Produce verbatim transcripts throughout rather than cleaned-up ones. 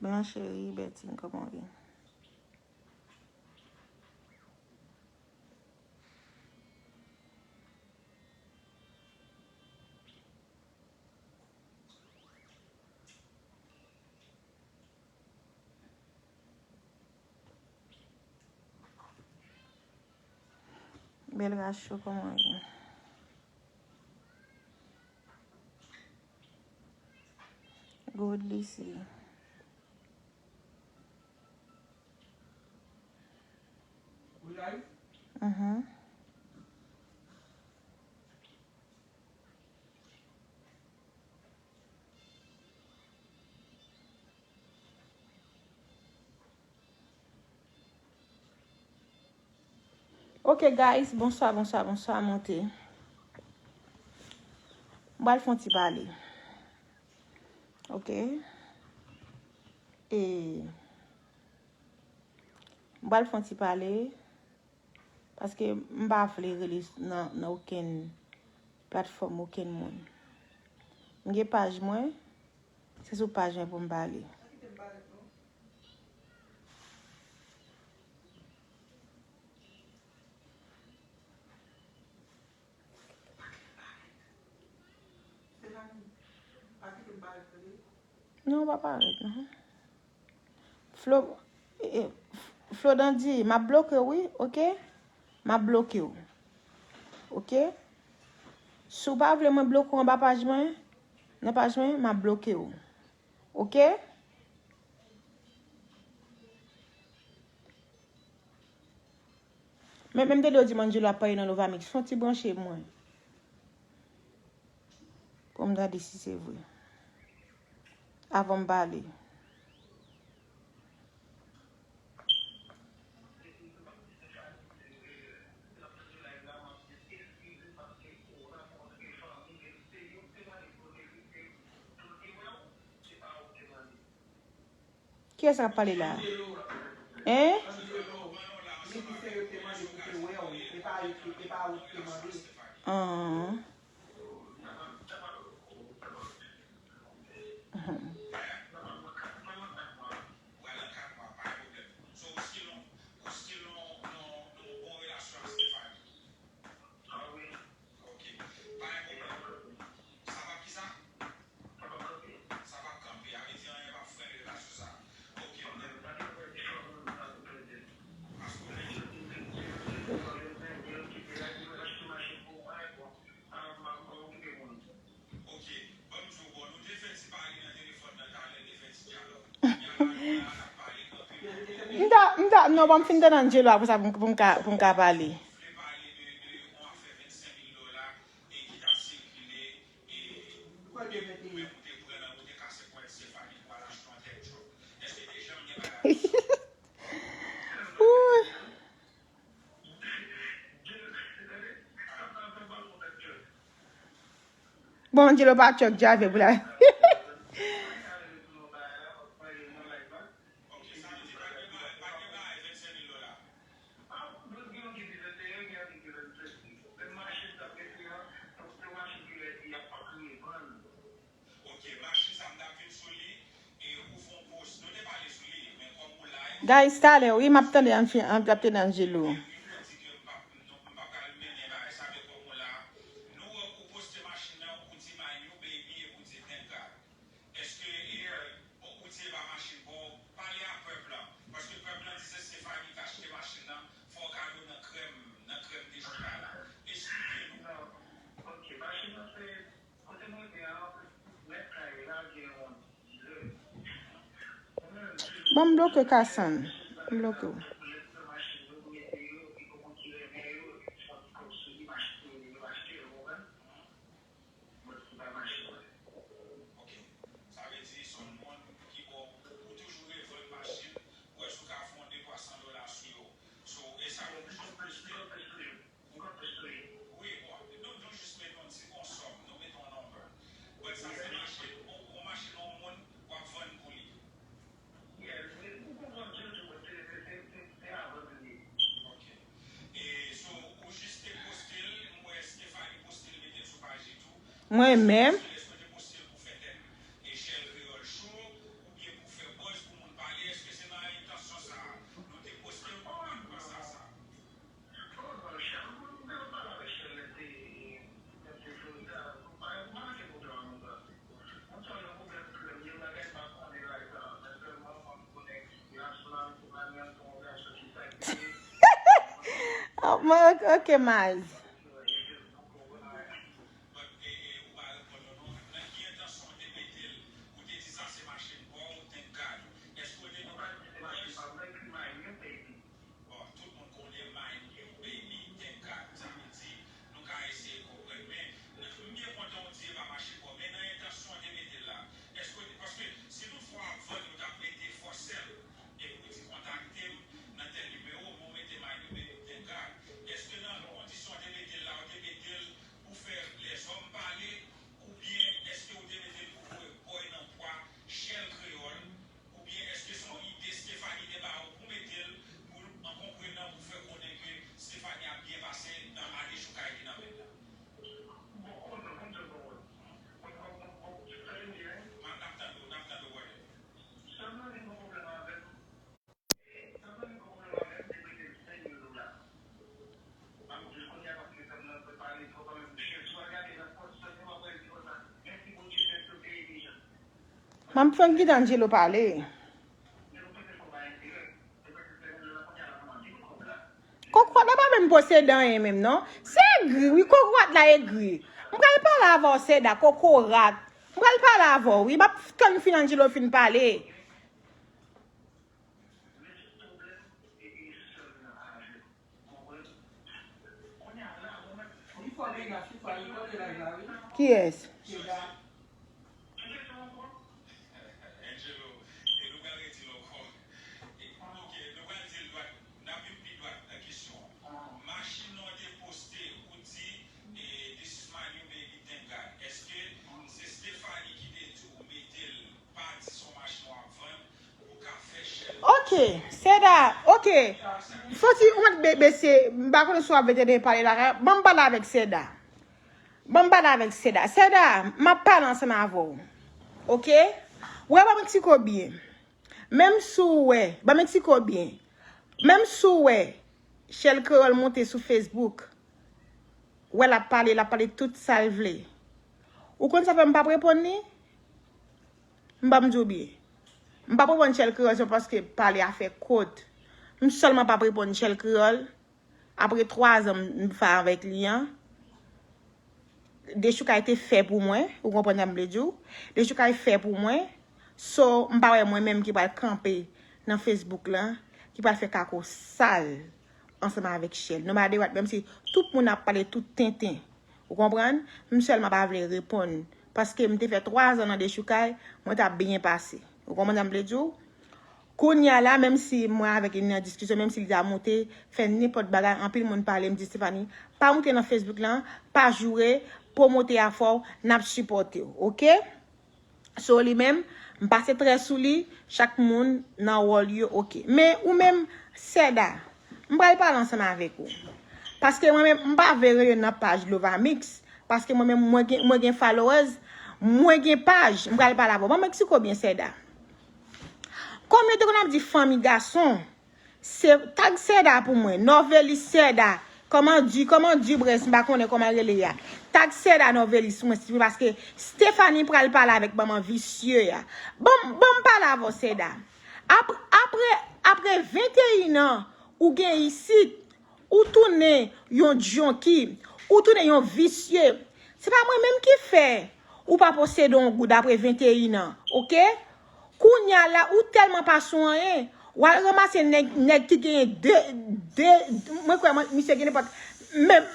Blanche Ri, Bertine, kòman w ye? Bèl Racho, kòman w ye? Good, Lisi. Mhm. Ok, guys, bonswa, bonswa, bonswa, monte. M pral fè yon ti pale. Ok? E, m pral fè yon ti pale. Paske m pa vle rele nan, nan okenn platfòm okenn moun. M gen paj mwen, se sou paj mwen pou m pale. Non, w pa parèt, non. Flo, eh, eh, Flodandy, m ap bloke w, wi, ok? M ap bloke w. Ok? Si w pa vle mwen bloke w anba paj mwen, nan paj mwen, m ap bloke w. Ok? Men, men m tande yo di Mangelo ap pale nan Lovamix. Fè yon ti branche mwen. Pou m tande si se vre. Avan m pale. Kiyès k ap pale la? Hein? Ahn. M ta, m ta, non, ban m fin tande Angelo apre sa pou m, pou m ka, pou m ka pale. Ooh. Bon, Angelo pa truck driver pou la. Guys, talè, wi, m ap tande Ange-, m ap tande Angelo. Ban m bloke Kasann. M bloke w. Mwen menm. Oh, mwen, ok, ok, Maz. M ap fè Guidy Angelo pale. Kokorat la pa menm posede anyen menm non. Se egri wi, kokorat la egri. M pral pale avè w, Seda, kokorat. M pral pale avè w wi. M ap tann fin Angelo fin pale. Kiyès? Ok, Seda, ok. Fò ti ou mèt be- bese, m pa konnen si w ap vete de pale la. Ban m pale avèk Seda. Ban m pale avèk Seda. Seda, m ap pale ansanm avè w. Ok? Ou wè ban Meksiko byen. Menm si w wè, ban Meksiko byen. Menm si w wè Shell Creole monte sou Facebook, wè l ap pale, l ap pale tout sa l vle. Ou konn sa fè m p ap reponn li? M ban m di w byen. M p ap reponn Shell Creole se paske pale afè kot. M sèlman p ap reponn Shell Creole. Apre twa zan m fè avèk li an, Dechoukay te fè pou mwen, ou konprann sa m vle di w? Dechoukay fè pou mwen. So, m pa wè mwen menm ki pral kanpe nan Facebook lan, ki pral fè kako sal ansanm avèk Shell. No matter what, menm si tout moun ap pale tout tenten. Ou konprann? M sèlman pa vle reponn. Paske m te fè twa zan nan Dechoukay, mwen t ap byen pase. Ou konprann sa m vle di w? Kounye a la, menm si mwen avèk li nan diskisyon, menm si li ta monte, fè nenpòt bagay, anpil moun pale, m di, Stephanie, pa monte nan Facebook lan, pa joure, pwomote afè w, n ap sipòte w, ok? So, li menm, m pase trè sou li, chak moun nan wòl yo, ok. Men ou menm, Seda, m pral pale ansanm avèk ou. Paske mwen menm, m pa vle rele nan paj Lovamix, paske mwen menm, mwen gen, mwen gen followers, mwen gen paj, m pral pale avè w. Ban Meksiko byen, Seda. Kòm yo te konn ap di fanmi gason, se, tag Seda pou mwen, Novelis Seda, kòman di, kòman di Brens, m pa konnen kòman l rele a. Tag Seda Novelis mwen, silvouplè, paske Stephanie pral pale avèk manman visye a. Ban m, ban m pale avè w, Seda. Ap-, apre, apre venteyen an, ou gen isit, ou tounen yon junkie, ou tounen yon visye. Se pa mwen menm ki fè ou pa posede yon goud apre venteyen an, ok? Kounye a la, ou tèlman pa sou anyen, w al ranmase nèg, nèg ki genyen de, de, mwen kwè mwen, misye gen nenpòt, menm,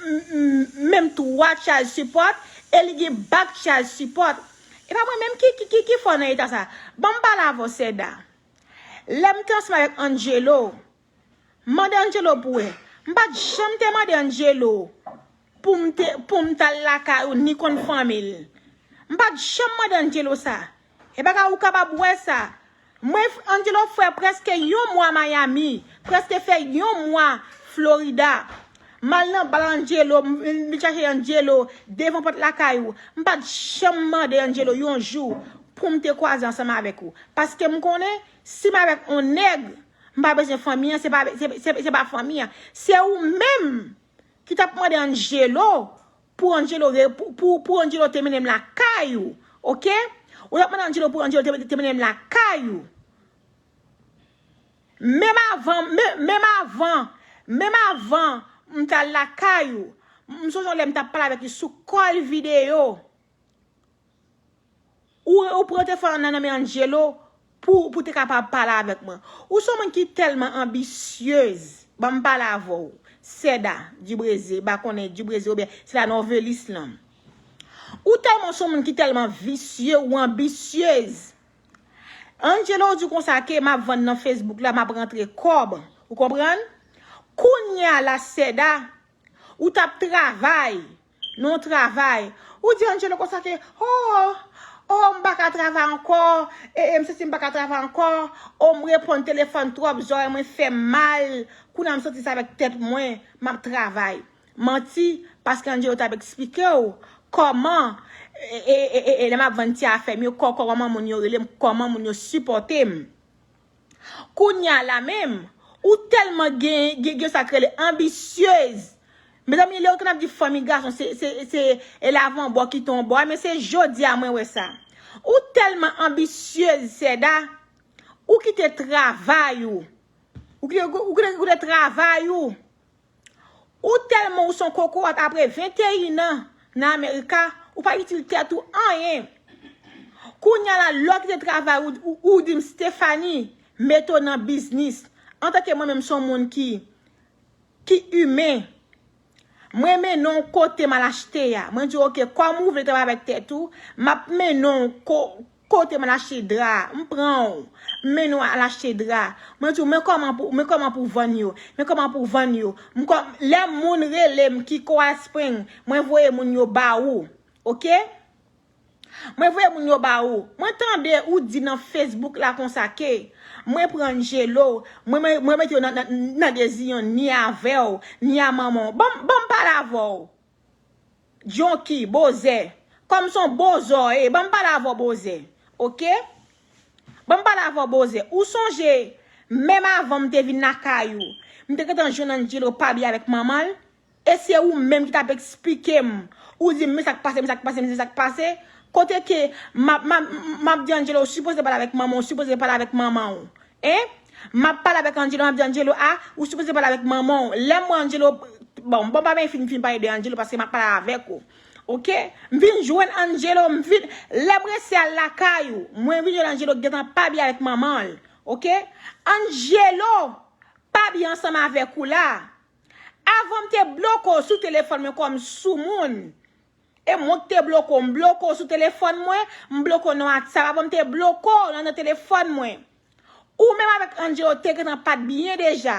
menm twa child support, e li gen bak child support. E pa mwen menm ki, ki, ki, ki fè w nan eta sa. Ban m pale avè w, Seda. Lè m te ansanm avèk Angelo, mande Angelo pou wè. M pa t janm te mande Angelo pou m te, pou m t al lakay ou, ni konn fanmi l. M pa t janm mande Angelo sa. E bagay ou kapab wè sa. Mwen, Angelo fè prèske yon mwa Miami, prèske fè yon mwa Florida. M al nan bal Angelo, m, m vin chache Angelo devan pòt lakay ou. M pa t janm mande Angelo yon jou pou m te kwaze ansanm avèk ou. Paske m konnen, si m avèk yon nèg, m pa bezwen fanmi an, se pa, se, se, se pa fanmi an. Se ou menm ki t ap mande Angelo pou Angelo re-, pou, pou, pou Angelo te mennen m lakay ou, ok? Ou t ap mande Angelo pou Angelo te, te mennen m lakay ou. Menm avan, men-, menm avan, menm avan M t al lakay ou. M sonje yon lè m t ap pale avèk li sou call video. Ou, ou pran telefòn nan nan men Angelo pou, pou te kapab pale avèk mwen. Ou se yon moun ki tèlman anbisyez. Ban m pale avè w. Sèda, Dibreze, m pa konnen Dibreze oubyen se la Novelis lan. Ou tèlman se yon moun ki tèlman visye, ou anbisyez. Angelo di konsa ke m ap vann nan Facebook la, m ap rantre kòb. Ou konprann? Kounye a la, Sèda, ou t ap travay. Non travay. Ou di Angelo konsa ke, oh, oh, m pa ka travay ankò. E, e, m santi m pa ka travay ankò. Oh, m reponn telefòn twòp, zòrèy mwen fè m mal. Kounye a m santi sa avèk tèt mwen, m ap travay. Manti, paske Angelo t ap eksplike w kòman, e, e, e, e, e, lè m ap vann ti afè m yo, kò-, kòman moun yo rele m, kòman moun yo sipòte m. Kounye a la menm, ou tèlman gen, gen, gen sa k rele anbisyez. Mezanmi, lè yo konn ap di fanmi gason, se, se, se, e lavan bò kite yon bò, men se jodi a mwen wè sa. Ou tèlman anbisyez, Sèda, ou kite travay ou. Ou kite, ou kite, ou kite travay ou. Ou tèlman ou se yon kokorat apre venteyen an nan Amerika, ou pa itil tèt ou anyen. Kounye a la, lè w kite travay, ou, ou, ou di m, Stephanie, mete w nan biznis. Antanke mwen menm, se yon moun ki, ki imen. Mwen mennen w kote m al achte a. Mwen di w, oke, kòm ou vle travay avèk tèt ou, m ap mennen w ko-, kote m al achte dra, m pran w, m mennen w al achte dra. Mwen di w, men kòman pou, men kòman pou vann yo, men kòman pou vann yo. M kò-, lè moun rele m ki Coral Spring, mwen voye moun yo ba ou, oke? Mwen voye moun yo ba ou. Mwen tande ou di nan Facebook la konsa ke mwen pran Angelo, mwen, mwen, mwen mete yo nan, nan, nan deziyon ni avè w, ni a manman w. Ban m, ban m pale avè w. Jonki, bozè. Kòm se yon bozè w ye, ban m pale avè w bozè. Oke? Ban m pale avè w bozè. Ou sonje, menm avan m te vin lakay ou, m te gentan jwenn Angelo pa byen avèk manman l? E se ou menm ki t ap eksplike m. Ou di m, men sa k pase, men sa k pase, men sa k pase. Kote ke m ap, m ap, m ap di Angelo, ou sipoze pale avèk manman w, ou sipoze pale avèk manman w. Hein? M ap pale avèk Angelo, m ap di Angelo, a, ou sipoze pale avèk manman w. Lè m wè Angelo, bon, bon, pa ben fin, fin pale de Angelo paske m ap pale avèk ou. Oke? M vin jwenn Angelo, m vin, lè m resi al lakay ou, mwen vin jwenn Angelo gentan pa byen avèk manman l. Oke? Angelo pa byen ansanm avèk ou la. Avan m te bloke w sou telefòn mwen kòm soumoun. E mwen k te bloke w, m bloke w sou telefòn mwen, m bloke w nan WhatsApp. Avan m te bloke w nan, nan telefòn mwen. Ou menm avèk Angelo te gentan pa t byen deja.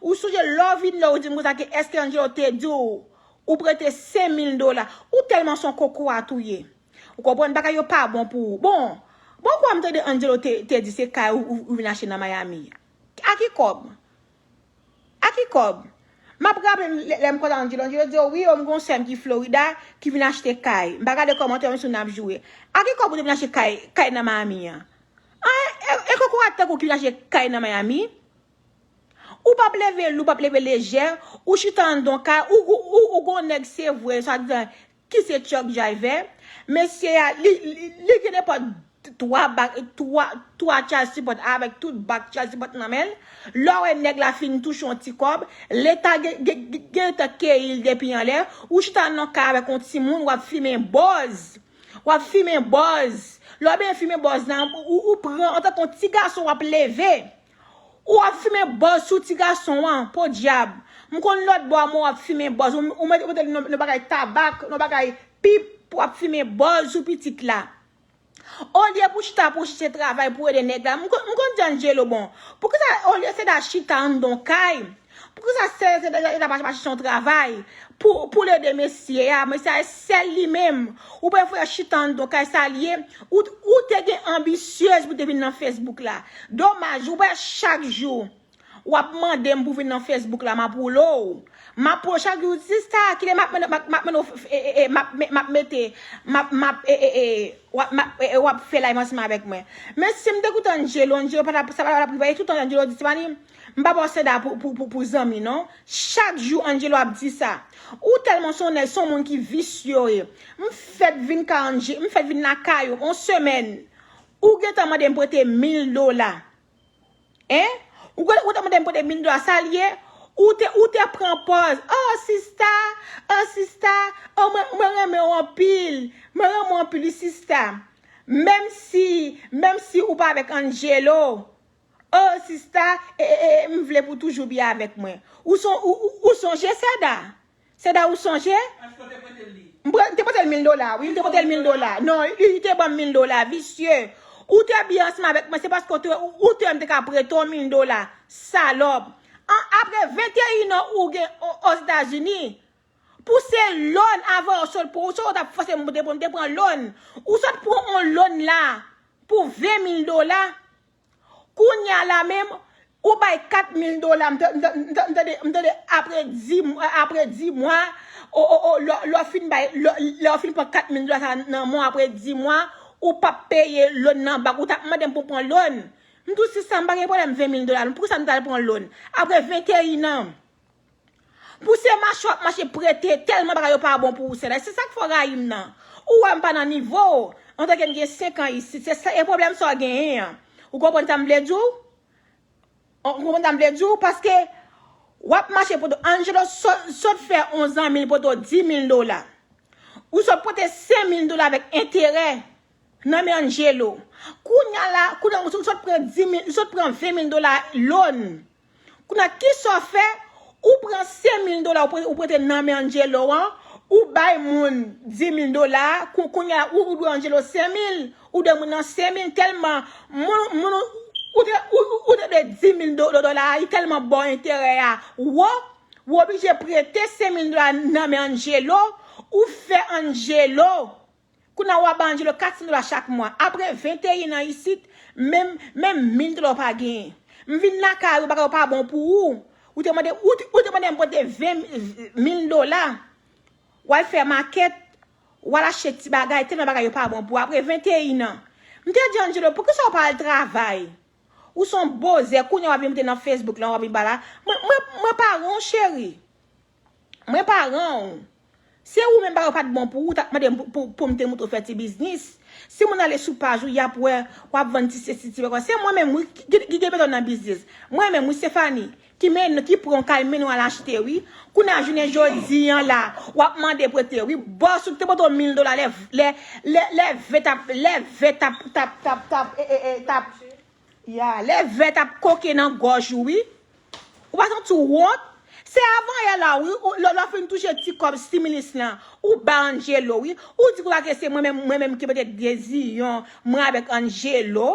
Ou sonje lè w vin la, ou di m konsa ke èske Angelo te di w, ou prete senk mil dola. Ou tèlman se yon kokorat ou ye. Ou konprann bagay yo pa bon pou ou. Bon, bon, kwa m tande Angelo te, te di se kay ou, ou, ou vin achte nan Miami. A ki kòb? A ki kòb? M ap raple m lè, lè m koze Angelo, Angelo di, wi, m gon sè m ki Florida, ki vin achte kay. M pa gade kòmantè, men sou n ap joure. A ki kòb ou te vin achte kay, kay nan Miami an? An, e, e, e kokorat tankou ki vin achte kay nan Miami? Ou p ap leve lou, ou p ap leve lejè, ou chita anndan w kay, ou, ou, ou, ou gon nèg se vre, swadizan, ki se truck driver. Mesye a, li, li, li gen nenpòt twa bak, twa, twa child support avèk tout bak child support nan men l. Lè w wè nèg la fin touche yon ti kòb, leta gen, gen, gen, gen tan keyi l depi anlè, ou chita nan kay avèk yon timoun, w ap fimen bòz. W ap fimen bòz. Lè w byen fimen bòz la, ou, ou pran antanke yon ti gason w ap leve. Ou ap fimen bòz sou ti gason an, podyab. M konn lòt bò a, mwen w ap fimen bòz. Ou, ou mete, ou mete nan, nan bagay tabak, nan bagay pip, pou w ap fimen bòz sou pitit la. Olye pou chita pou w chèche travay pou ede nèg la. M konn, m konn di Angelo, bon, poukisa olye se da chita anndan kay? Poukisa se, se, se, se da pa, pa chèche yon travay pou, pou l ede mesye a? Mesye a sèl li menm. Ou prefere chita anndan kay, sa l ye? Ou, ou te gen anbisyez pou te vin nan Facebook la. Domaj, ou wè chak jou w ap mande m pou vin nan Facebook la, m ap woule w. M ap woule w chak jou, sista, kilè m ap mennen, m ap, m ap mennen w, e, e, e, m ap, m ap mete, m ap, m ap, e, e, e, w ap, m ap, e, e, w ap fè live ansanm avèk mwen. Men si m te koute Angelo, Angelo pa t ap, sa pa t ap rive. E tout tan Angelo di, Tiffany, m pa ba w sèda pou, pou, pou, pou zanmi, non. Chak jou Angelo ap di sa. Ou tèlman se yon nèg, se yon moun ki visye w ye. M fèk vin kay Angelo, m fèk vin lakay ou, yon semèn. Ou gentan mande m prete mil dola. Hein? Ou, ou te mande m prete mil dola, sa l ye? Ou te, ou te pran pòz. Oh, sista, oh, sista, oh, mwen, mwen renmen w anpil. Mwen renmen w anpil, wi, sista. Menm si, menm si ou pa avèk Angelo. Oh, sista, e, e, e, m vle pou toujou byen avèk mwen. Ou, son, ou, ou, ou sonje, Seda? Seda, ou sonje? Èske w te prete l li? M pre-, m te prete l mil dola, wi, m te prete l mil dola. Non, li, li te ban m mil dola, visye. Ou te byen ansanm avèk mwen, se paske ou te, ou, ou te wè m te ka prete w mil dola, salòp. An, apre venteyen an ou gen o-, Ozetazini, pou se loan avan yo sot pou ou, se ou t ap fòse m te pran, te pran loan. Ou sot pran yon loan la pou ven mil dola. Kounye a la menm, ou bay kat mil dola, m ta-, m ta-, m ta-, m tande, m tande apre dis mwa, apre dis mwa, o, o, o, lè, lè w fin bay, lè, lè w fin pran kat mil dola sa nan men w apre dis mwa, ou p ap peye loan nan bank, ou t ap mande m pou m pran loan. M di w, sista, m pa gen pwoblèm ven mil dola, non, poukisa m t al pran loan? Apre venteyen an, pou se mache w ap mache prete, tèlman bagay yo pa bon pou ou, sè la. Se sa k fè w rayi m nan. Ou wè m pa nan nivo w, antanke m gen senk an isit. Se sa, e pwoblèm sa w genyen an. Ou konprann sa m vle di w? Ou konprann sa m vle di w? Paske w ap mache pote, Angelo sot, sot fè yon zanmi l pote w dis mil dola. Ou sot pote senk mil dola avèk enterè nan men Angelo. Kounye a la, kounye a, ou sot pran dis mil, ou sot pran ven mil dola loan. Kounye a, kisa w fè? Ou pran senk mil dola, ou pre-, ou prete nan men Angelo an, ou bay moun dis mil dola, kou-, kounye a, ou, ou dwe Angelo senk mil, ou dwe moun nan senk mil, tèlman moun, moun, ou te, ou, ou, ou te dwe dis mil do-, do-, dola, li tèlman ba w enterè a wo, ou oblije prete senk mil dola nan men Angelo, ou fè Angelo. Kounye a w ap ba Angelo kat san dola chak mwa. Apre venteyen an isit, menm, menm mil dola w pa genyen. M vin lakay ou, bagay yo pa bon pou ou. Ou te mande, ou te, ou te mande m pote ven mil dola. W al fè makèt, w al achte ti bagay, tèlman bagay yo pa bon pou ou. Apre venteyen an, m te di Angelo, poukisa w pa al travay? Ou se yon bozè, kounye a w ap vin monte nan Facebook la, w ap vin ba la. Mwen, mwen, mwen paran w, cheri. Mwen paran w. Se ou menm bagay yo pa t bon pou ou, w t ap mande m pou, pou, pou m te montre w fè ti biznis. Si moun ale sou paj ou, y ap wè, w ap vann ti sesi, ti bagay. Se mwen menm, wi, ki, ki, ki gen bezwen nan biznis. Mwen menm, wi, Stéphanie, ki men, ki pran w kay, mennen w al achte, wi. Kounye a jounen jodi an la, w ap mande prete, wi. Bòs ou ki te pote w mil dola, lè, lè, lè, lè ven t ap, lè ven t ap, t ap, t ap, t ap, e, e, e, t ap, Ya, lè vè t ap koke nan gòj ou, wi. Ou pa santi w wont? Se avan yè la, wi, ou, lè, lè w fin touche ti kòb stimulus lan, ou ba Angelo, wi. Ou di konsa ke se mwen menm, mwen menm ki mete Deziyon, mwen avèk Angelo,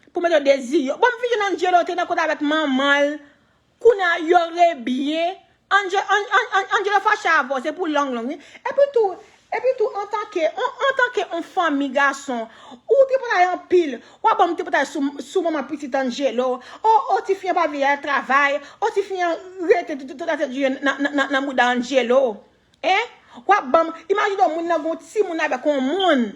pou mete Deziyon. Bon, m fin jwenn Angelo te nan kote avèk manman l. Kounye a, yo rebyen. Angelo, An-, An-, An-, Angelo fache avè w, se pou long long, wi. Epi tou, epi tou, antanke, an, antanke yon fanmi gason, ou tripotay anpil. W ap ban m tripotay sou, sou manman pitit Angelo. O, o, tifi an pa vle al travay. O, tifi an rete tout, tout, tout, tout nan, nan, nan, nan bouda Angelo. Hein? W ap ban m, imajine w, moun nan gon timoun avèk yon moun.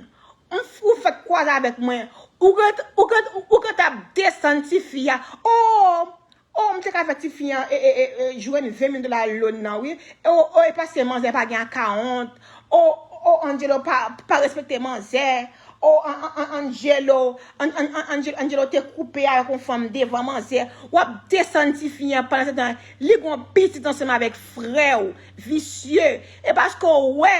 M f-, ou fèk kwaze avèk mwen. Ou ret, ou ret, ou ret ap desann tifi a. O, O, m te ka fè tifi an, e, e, e, e, jwenn ven mil dola loan nan, wi. O, o, e paske manzè pa gen akawont. O, o, Angelo pa, pa respekte manzè. O, An-, An-, An-, Angelo, An-, An-, An-, Angelo, Angelo te koupe avèk yon fanm devan manzè. W ap desann tifi an, pandan se tan, li gon pitit ansanm avèk frè w, visye. E paske w wè,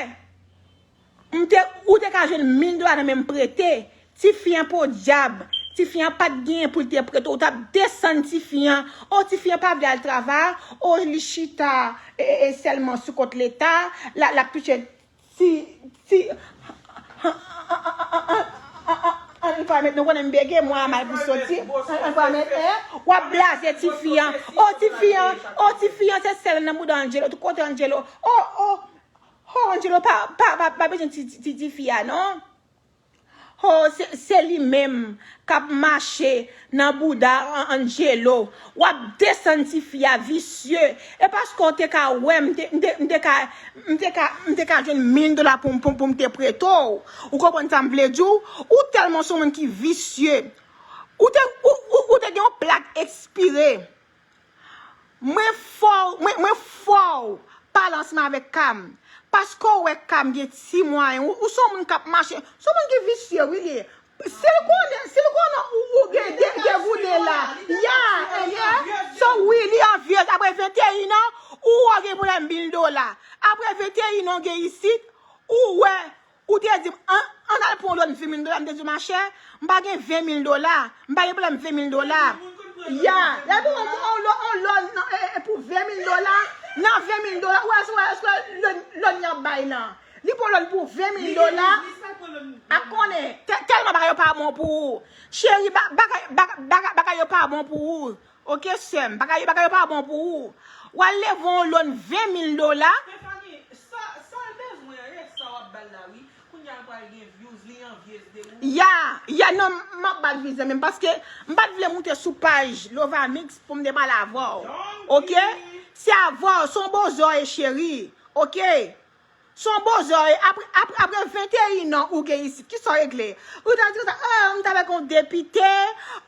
M te, ou te ka jwenn mil dola nan men m prete. Tifi an podyab. Tifi an pa t genyen pou l te prete. Ou t ap desann tifi an. O, tifi an pa vle al travay. O, li chita, e, e, e, sèlman sou kont Leta. L a, l ap touche ti, ti, ann pa met, nou konnen m bege, mwen a mal pou soti. Ann, ann pa met, en, w ap blaze tifi an. O, tifi an, o, tifi an, se sèl nan bouda Angelo. Tout kote Angelo. O, o. Oh, Angelo pa, pa, pa, pa bezwen ti, ti, ti, tifi a, non. Oh, se, se li menm k ap mache nan bouda An-, Angelo. W ap desann tifi a, visye. E paske w te ka wè, m te, m te, m te ka, m te ka, m te ka jwenn mil dola pou m, pou, pou m te prete w. Ou konprann sa m vle di w? Ou tèlman se yon moun ki visye. Ou te, ou, ou, ou te gen yon plak ekspire. Mwen fè w, mwen, mwen fè w pale ansanm avèk Cam. Paske w wè Cam gen ti mwayen. Ou, ou se yon moun k ap mache. Se yon moun ki visye, wi, li ye. Si l konnen, si l konnen ou, ou gen de, de gouden la, ya, ehe, so wi, li anvyez. Apre venteyen an, ou wè w gen pwoblèm mil dola. Apre venteyen an, ou gen isit, ou wè, ou te di m, an, ann al pran yon lòn ven mil dola, m te di w, machè, m pa gen ven mil dola, m pa gen pwoblèm ven mil dola. Ya, lè pou yon, yon lòn, yon lòn, nan, e, e, pou ven mil dola, nan ven mil dola, ou wè, ou wè, ou wè lòn, lòn y ap bay lan. Li pran lòn pou ven mil dola. Ap konnen, tè-, tèlman bagay yo pa bon pou ou. Cheri, ba-, bagay, bagay, bagay, bagay yo pa bon pou ou. Oke, sè m, bagay, bagay yo pa bon pou ou. W al leve yon lòn ven mil dola. Stefani, sa, sa l bezwen an, e sa w ap ba l la, wi. Kounye a l pral gen views, li anvyez de ou. Ya, ya, non, m ap ba l views menm, paske m pa t vle moute sou paj Lovamix pou m te pale avè w. Oke? Se avè w, se yon bozò e cheri. Oke? Se yon bozò e apre, apre, apre venteyen an ou gen isit, kisa w regle? Ou ta di konsa, oh, m t avèk yon depite,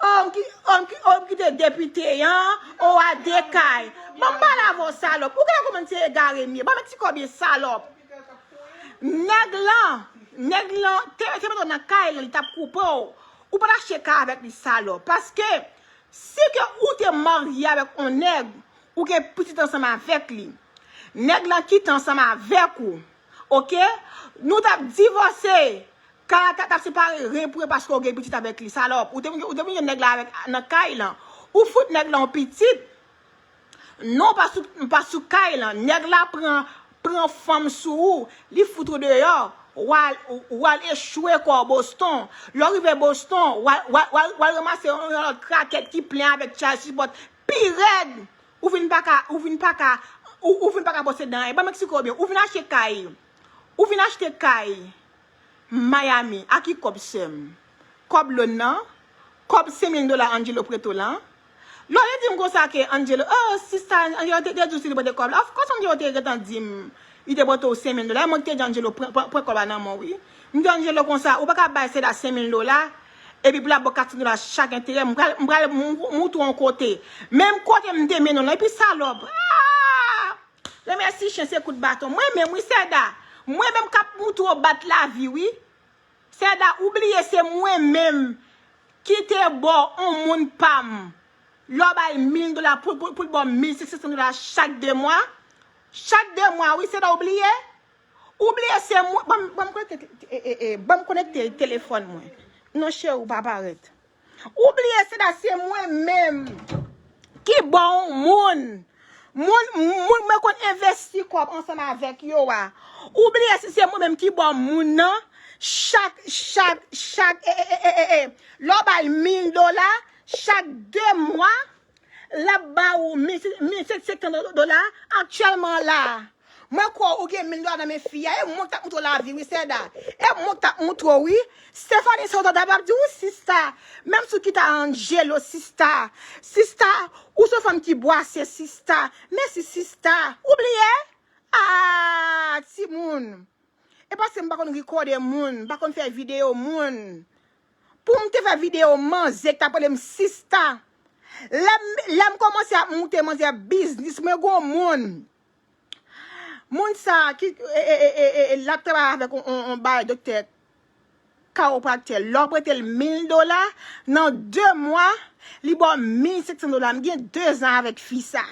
oh, m ki, oh, m ki, oh, m kite depite an, oh, a de kay. Ban m pale avè w, salòp. Ou genlè konprann se egare m ye. Ban m ti kòb ye, salòp. Nèg lan, nèg lan, te, te mete w nan kay lan, li t ap koupe w. Ou pa t achte kay avèk li, salòp. Paske, si ke ou te marye avèk yon nèg, ou gen pitit ansanm avèk li. Nèg lan kite ansanm avèk ou. Oke? Nou t ap divòse. Kay la t ap separe ren pou ren paske w gen pitit avèk li, salòp. Ou te, ou te vin jwenn nèg la avèk, nan kay lan. Ou fout nèg lan yon pitit. Non, pa sou, pa sou kay lan. Nèg la pran, pran fanm sou ou. Li fout ou deyò. W al, w al echwe kò w Boston. Lè w rive Boston, w al, w al, w al, w al ranmase yon, yon lòt krakèt ki plen avèk child support. Pi rèd. Ou vin pa ka, ou vin pa ka, ou, ou vin pa ka bwose dan. E ban m eksplike w byen. Ou vin achte kay. Ou vin achte kay Miami. A ki kòb, sè m? Kòb lòn nan? Kòb senk mil dola Angelo prete w lan? Lè w te di m konsa ke Angelo, oh, sista, Angelo te, te di w si li prete kòb la. Of course, Angelo te gentan di m, li te prete w senk mil dola. E mwen ki te di Angelo, pran, pran, pran kòb la nan men w, wi. M di Angelo konsa, ou pa ka bay Seda senk mil dola, epi pou l ap ba w kat san dola chak enterè, m pral, m pral mou-, moutre w yon kote. Menm kote m te mennen w lan, epi salòp. Ah! Remèsi chen se kout baton. Mwen menm, wi, Seda. Mwen menm k ap moutre w bat lavi, wi. Seda, ou bliye se mwen menm ki te ba w yon moun pa m. Lè w bay mil dola pou, pou, pou l ba w mil senk san dola chak de mwa. Chak de mwa, wi, Seda, ou bliye? Ou bliye se mwen, ban m, ban m konekte, e, e, e, ban m konekte telefòn mwen. Non, cheri, ou pa parèt. Ou bliye se da se mwen menm ki ba w moun. Moun, moun mwen konn envesti kòb ansanm avèk yo a. Ou bliye si se mwen menm ki ba w moun nan chak, chak, chak, e, e, e, e, e, e. Lè w ba l mil dola, chak de mwa, l ap ba ou mil, mil senk san dola aktyèlman la. Mwen kwè ou gen mil dola nan men fi a. E mwen k t ap moutre w lavi, wi, Seda. E mwen k t ap moutre w, wi. Stephanie, sa w tande ap di, wi, sista. Menm si w kite Angelo, sista. Sista, ou se fanm ki bwase, sista. Mèsi, sista. Ou bliye? Ah, timoun. E paske m pa konn rekòde moun, m pa konn fè videyo moun. Pou m te fè videyo manzè k t ap rele m sista. Lè m, lè m kòmanse ap moute manzè biznis, mwen gon moun. Moun sa a ki, e, e, l ap travay avèk on, on, on bagay doktè kawopraktè. Lè w prete l mil dola, nan de mwa, li ba w mil senk san dola. M gen dezan avèk fi sa.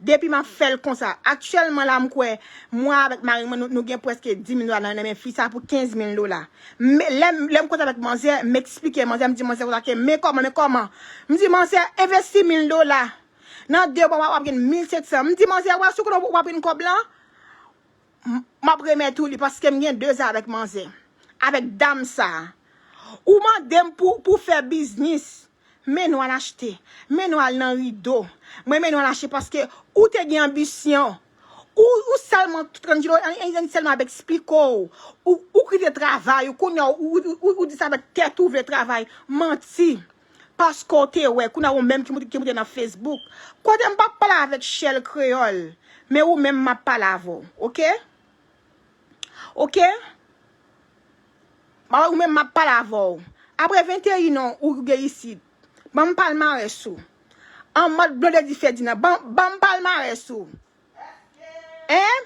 Depi m ap fè l konsa. Aktyèlman la, m kwè, mwen avèk mari mwen, nou, nou gen prèske dis mil dola nan, nan men fi sa pou kenz mil dola. Men, lè m, lè m koze avèk manzè, m eksplike manzè, m di manzè konsa ke, men kòman, men kòman? M di manzè, envesti mil dola. Nan de mwa, w ap gen mil senk san. M di manzè, wè, si w konnen w ap gen kòb lan, m, m ap remèt ou li, paske m gen dezan avèk manzè. Avèk dam sa a. Ou mande m pou, pou fè biznis. Men nou al achte. Men nou al nan rido. Mwen men nou al achte paske ou te gen anbisyon. Ou, ou sèlman, Angelo, an, an, an sèlman ap eksplike w. Ou, ou kite travay ou, kounye a, ou, ou, ou, ou di sa avèk tèt ou vle travay. Manti. Paske w te wè, kounye a ou menm ki moute, ki moute nan Facebook. Kote m p ap pale avèk Shell Kreyòl, men ou menm m ap pale avè w, oke? Oke? Ba ou menm m ap pale avè w. Apre venteyen an ou gen isit. Ban m palmarès ou. An mòd Blondedy Ferdinand. Ban, ban m palmarès ou. Hein?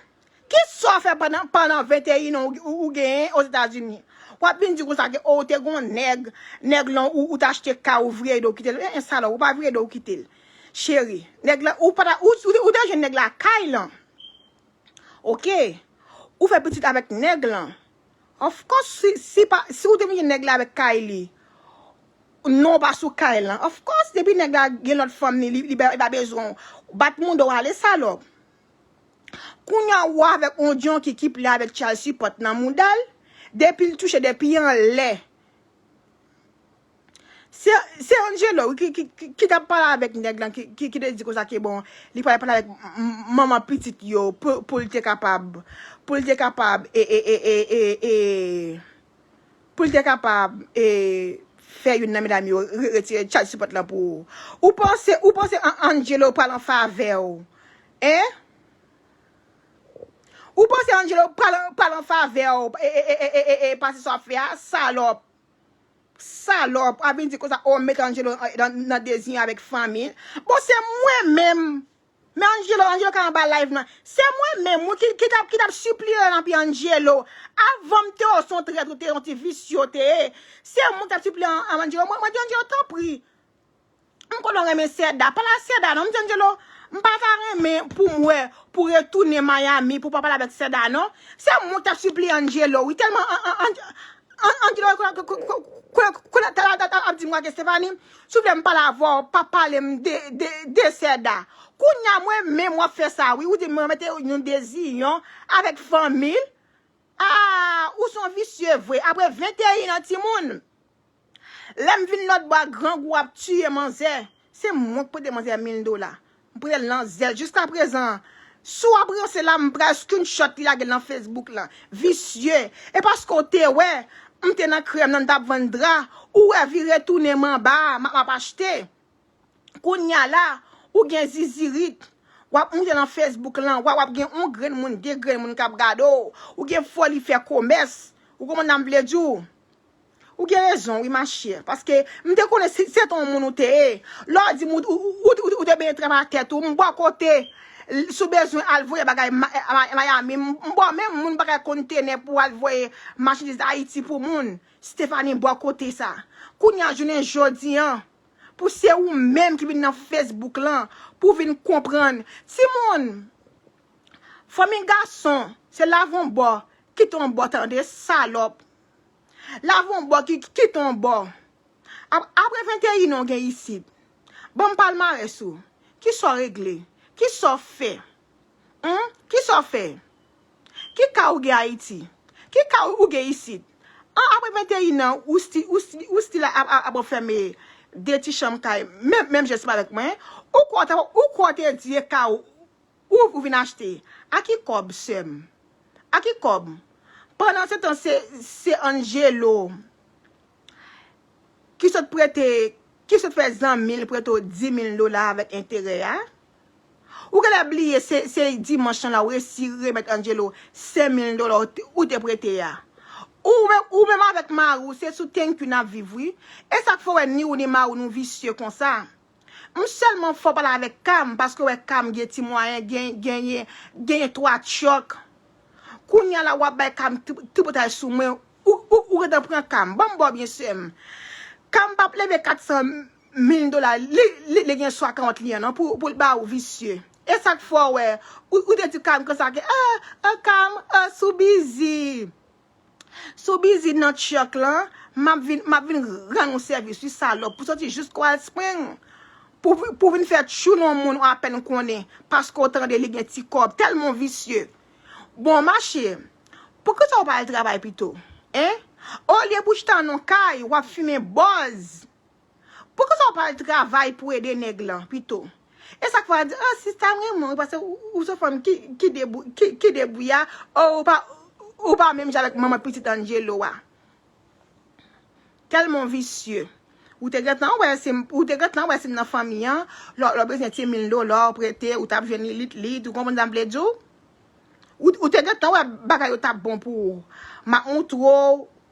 Ki sa fè pandan, pandan venteyen an ou, ou, ou genyen Ozetazini. W ap vin di konsa ke, o, ou te gon nèg, nèg lan ou, ou t achte kay ou vire do w kite l. E, e salòp, ou pa vire do w kite l. Cheri, nèg la, ou pa ta, ou, ou, ou te jwenn nèg la kay lan. Oke. Ou fè pitit avèk nèg lan. Of course, si, si, pa, si ou te mete nèg la avèk kay li, non pa sou kay lan. Of course, depi nèg la gen lòt fanm li, li, li pa, li pa bezwen w. Bat mouda w ale salòp. Kounye a ou avèk yon junkie ki ple avèk child support nan mouda l, depi l touche, depi anlè. Se, se Angelo wi, ki, ki, ki, ki t ap pale avèk nèg lan, ki, ki, ki te di konsa ke bon, li pral pale avèk m- m- manman pitit yo pou, pou l te kapab, pou l te kapab, e, e, e, e, e, e, pou l te kapab, e, fè youn nan medam yo re- retire child support lan pou ou. Ou panse, ou panse An- Angelo pral an favè w? Hein? Ou panse Angelo pral, pral an favè w? E, e, e, e, e, e, e, pase sa w ap fè a, salòp. Salòp, w ap vin di konsa, o, met Angelo nan, nan, nan deziyen avèk fanmi l. Bon, se mwen menm. Men Angelo, Angelo ka anba live nan. Se mwen menm, wi, ki, ki t ap, ki t ap sipliye nan pye Angelo. Avan m te wè w se yon trèt, ou te yon ti visye w te ye. Se mwen ki t ap sipliye an, an Angelo. Mwen, mwen di Angelo, tanpri. M konnen w renmen Sèda. Pale a Sèda non. M di Angelo, m pa ta renmen pou m wè, pou retounen Miami, pou pa pale avèk Sèda non. Se mwen ki t ap sipliye Angelo, wi. Tèlman an, an, an, an, Angelo konnen, konnen, konnen, konnen, tèl ap, ap, ap di m, gade Stephanie, si w vle m pale avè w, pa pale m de, de, de Sèda. Kounye a mwen menm w ap fè sa, wi. Ou di m mete yon deziyen avèk fanmi l. Ah, ou se yon visye vre. Apre venteyen an, timoun. Lè m vin lòt bò a, grangou ap tiye manzè. Se mwen k prete manzè mil dola. M prete l nan zèl. Jiskaprezan, si w ap ranse la, m pral screenshot li lage l nan Facebook lan. Visye. E paske w te wè, m te nan krèm nan, m t ap vann dra, ou wè vire tounen m anba a, m ap, m ap achte. Kounye a la, ou gen zizirit. W ap moute nan Facebook lan, w ap, w ap gen yon grenn moun, de grenn moun k ap gade w. Ou gen foli fè komès. Ou konprann sa m vle di w? Ou gen rezon, wi, machè. Paske m te konnen se, se te yon moun ou te ye. Lè w di m ou, ou, ou, ou, ou te benyen trap a tèt ou, m bò kote. Si w bezwen al voye bagay Ma- Ma- Miami, m m bò menm moun bagay kontenè pou al voye machandiz Ayiti pou moun. Stephanie bò kote sa. Kounye a jounen jodi an, pou se ou menm ki vin nan Facebook lan, pou vin konprann. Timoun, fanmi gason, se lave yon bò, kite yon bò, tande, salòp. Lave yon bò, ki- kite yon bò. Ap- apre venteyen an w gen isit. Ban m palmarès ou. Kisa w regle? Kisa w fè? Humm? Kisa w fè? Ki kay ou gen Ayiti? Ki kay ou gen isit? An, apre venteyen an, ou sti- ou sti- ou still ap- ap- ap ranfème de ti chanm kay, menm, menm jan ansanm avèk mwen. Ou kwè w ta- ou kwè w te di e kay ou, ou, ou vin achte? A ki kòb, sè m? A ki kòb? Pandansetan, se, se Angelo ki sot prete, ki sot fè zanmi l prete w di mil dola avèk enterè a. Ou genlè bliye se, se dimanch lan la ou resi remèt Angelo senk mil dola ou te, ou te prete a. Ou menm, ou menm avèk mari w, se sou thank you n ap viv, wi. E sa k fè w wè ni ou ni mari w nou visye konsa. M sèlman fò pale avèk Cam, paske w wè Cam gen ti mwayen, gen, genyen, genyen twa tchòk. Kounye a la, w ap bay Cam tri- tripotay sou mwen. Ou, ou, ou gentan pran Cam. Ban m ba w byen, sè m. Cam p ap leve kat san mil dola. Li, li, li gen swa kawont li an, non, pou, pou l ba ou visye. E sa k fè w wè, ou, ou te di Cam konsa ke, ah, ah, Cam, ah, sou bizi. Si w bizi nan tchòk lan, m ap vin, m ap vin rann ou sèvis, wi, salòp, pou soti jis Coral Spring. Pou, pou vin fè tchoul yon moun ou apèn konnen, paske w tande li gen ti kòb, tèlman w visye. Bon, machè, poukisa w pa al travay pito? Hein? Olye pou w chita nan kay, w ap fimen bòz. Poukisa w pa al travay pou ede nèg lan pito? E sa k fè w di, ah, sista, m renmen w, paske ou, ou se fanm ki, ki debou- ki, ki debouya, oh, ou pa, ou pa menm jan avèk manman pitit Angelo a. Tèlman w visye. Ou te gentan wè si m- ou te gentan wè si m nan fanmi an, lè w- lè w bezwen ti mil dola w prete, ou t ap jwenn li lit lit, ou konprann sa m vle di w? Ou, ou te gentan wè bagay yo t ap bon pou ou. M ap montre w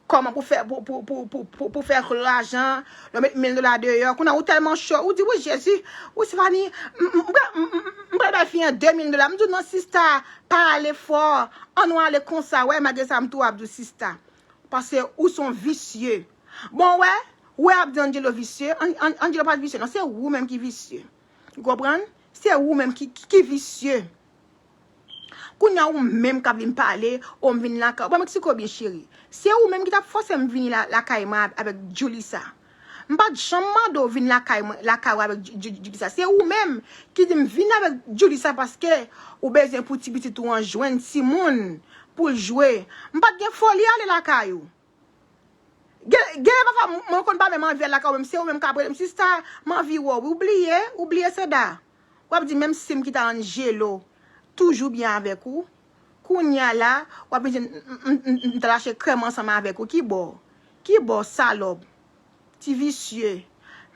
kòman pou fè, pou, pou, pou, pou, pou, pou fè lajan, lè w met mil dola deyò, kounye a ou tèlman cho, ou di, "Wi, Jezi, wi, Stéphanie, m, m, m, m, m, m pral bay fi an de mil dola." M di w, "Non, sista, pa ale fò, ann nou ale konsa, wè, malgre sa, m tou ap di w, sista." Paske ou se yon visye. Bon, wè, wè ap di Angelo visye, An-, An-, Angelo pa t visye, non, se ou menm ki visye. Ou konprann? Se ou menm ki, ki, ki visye. Kounye a ou menm k ap vin pale, o m vin lakay ou. Ban m eksplike w byen, cheri. Se ou menm ki t ap fòse m vini la, lakay mwen avèk Julissa. M pa t janm mande w vin lakay mwen, lakay ou avèk Ju-, Ju-, Julissa. Se ou menm ki di m vin avèk Julissa paske ou bezwen pou ti pitit ou an jwenn timoun pou l jwe. M pa t gen foli ale lakay ou. Gen, gen lè pafwa m, mwen konn pa menm anvi al lakay ou menm, se ou menm k ap rele m, "Sista, m anvi wè w." Ou bliye, ou bliye Seda. W ap di, "Menm si m kite Angelo toujou byen avèk ou, kounye a la, w ap vin di m, m, m, m, m t al achte krèm ansanm avèk ou." Ki bò? Ki bò, salòp? Ti visye.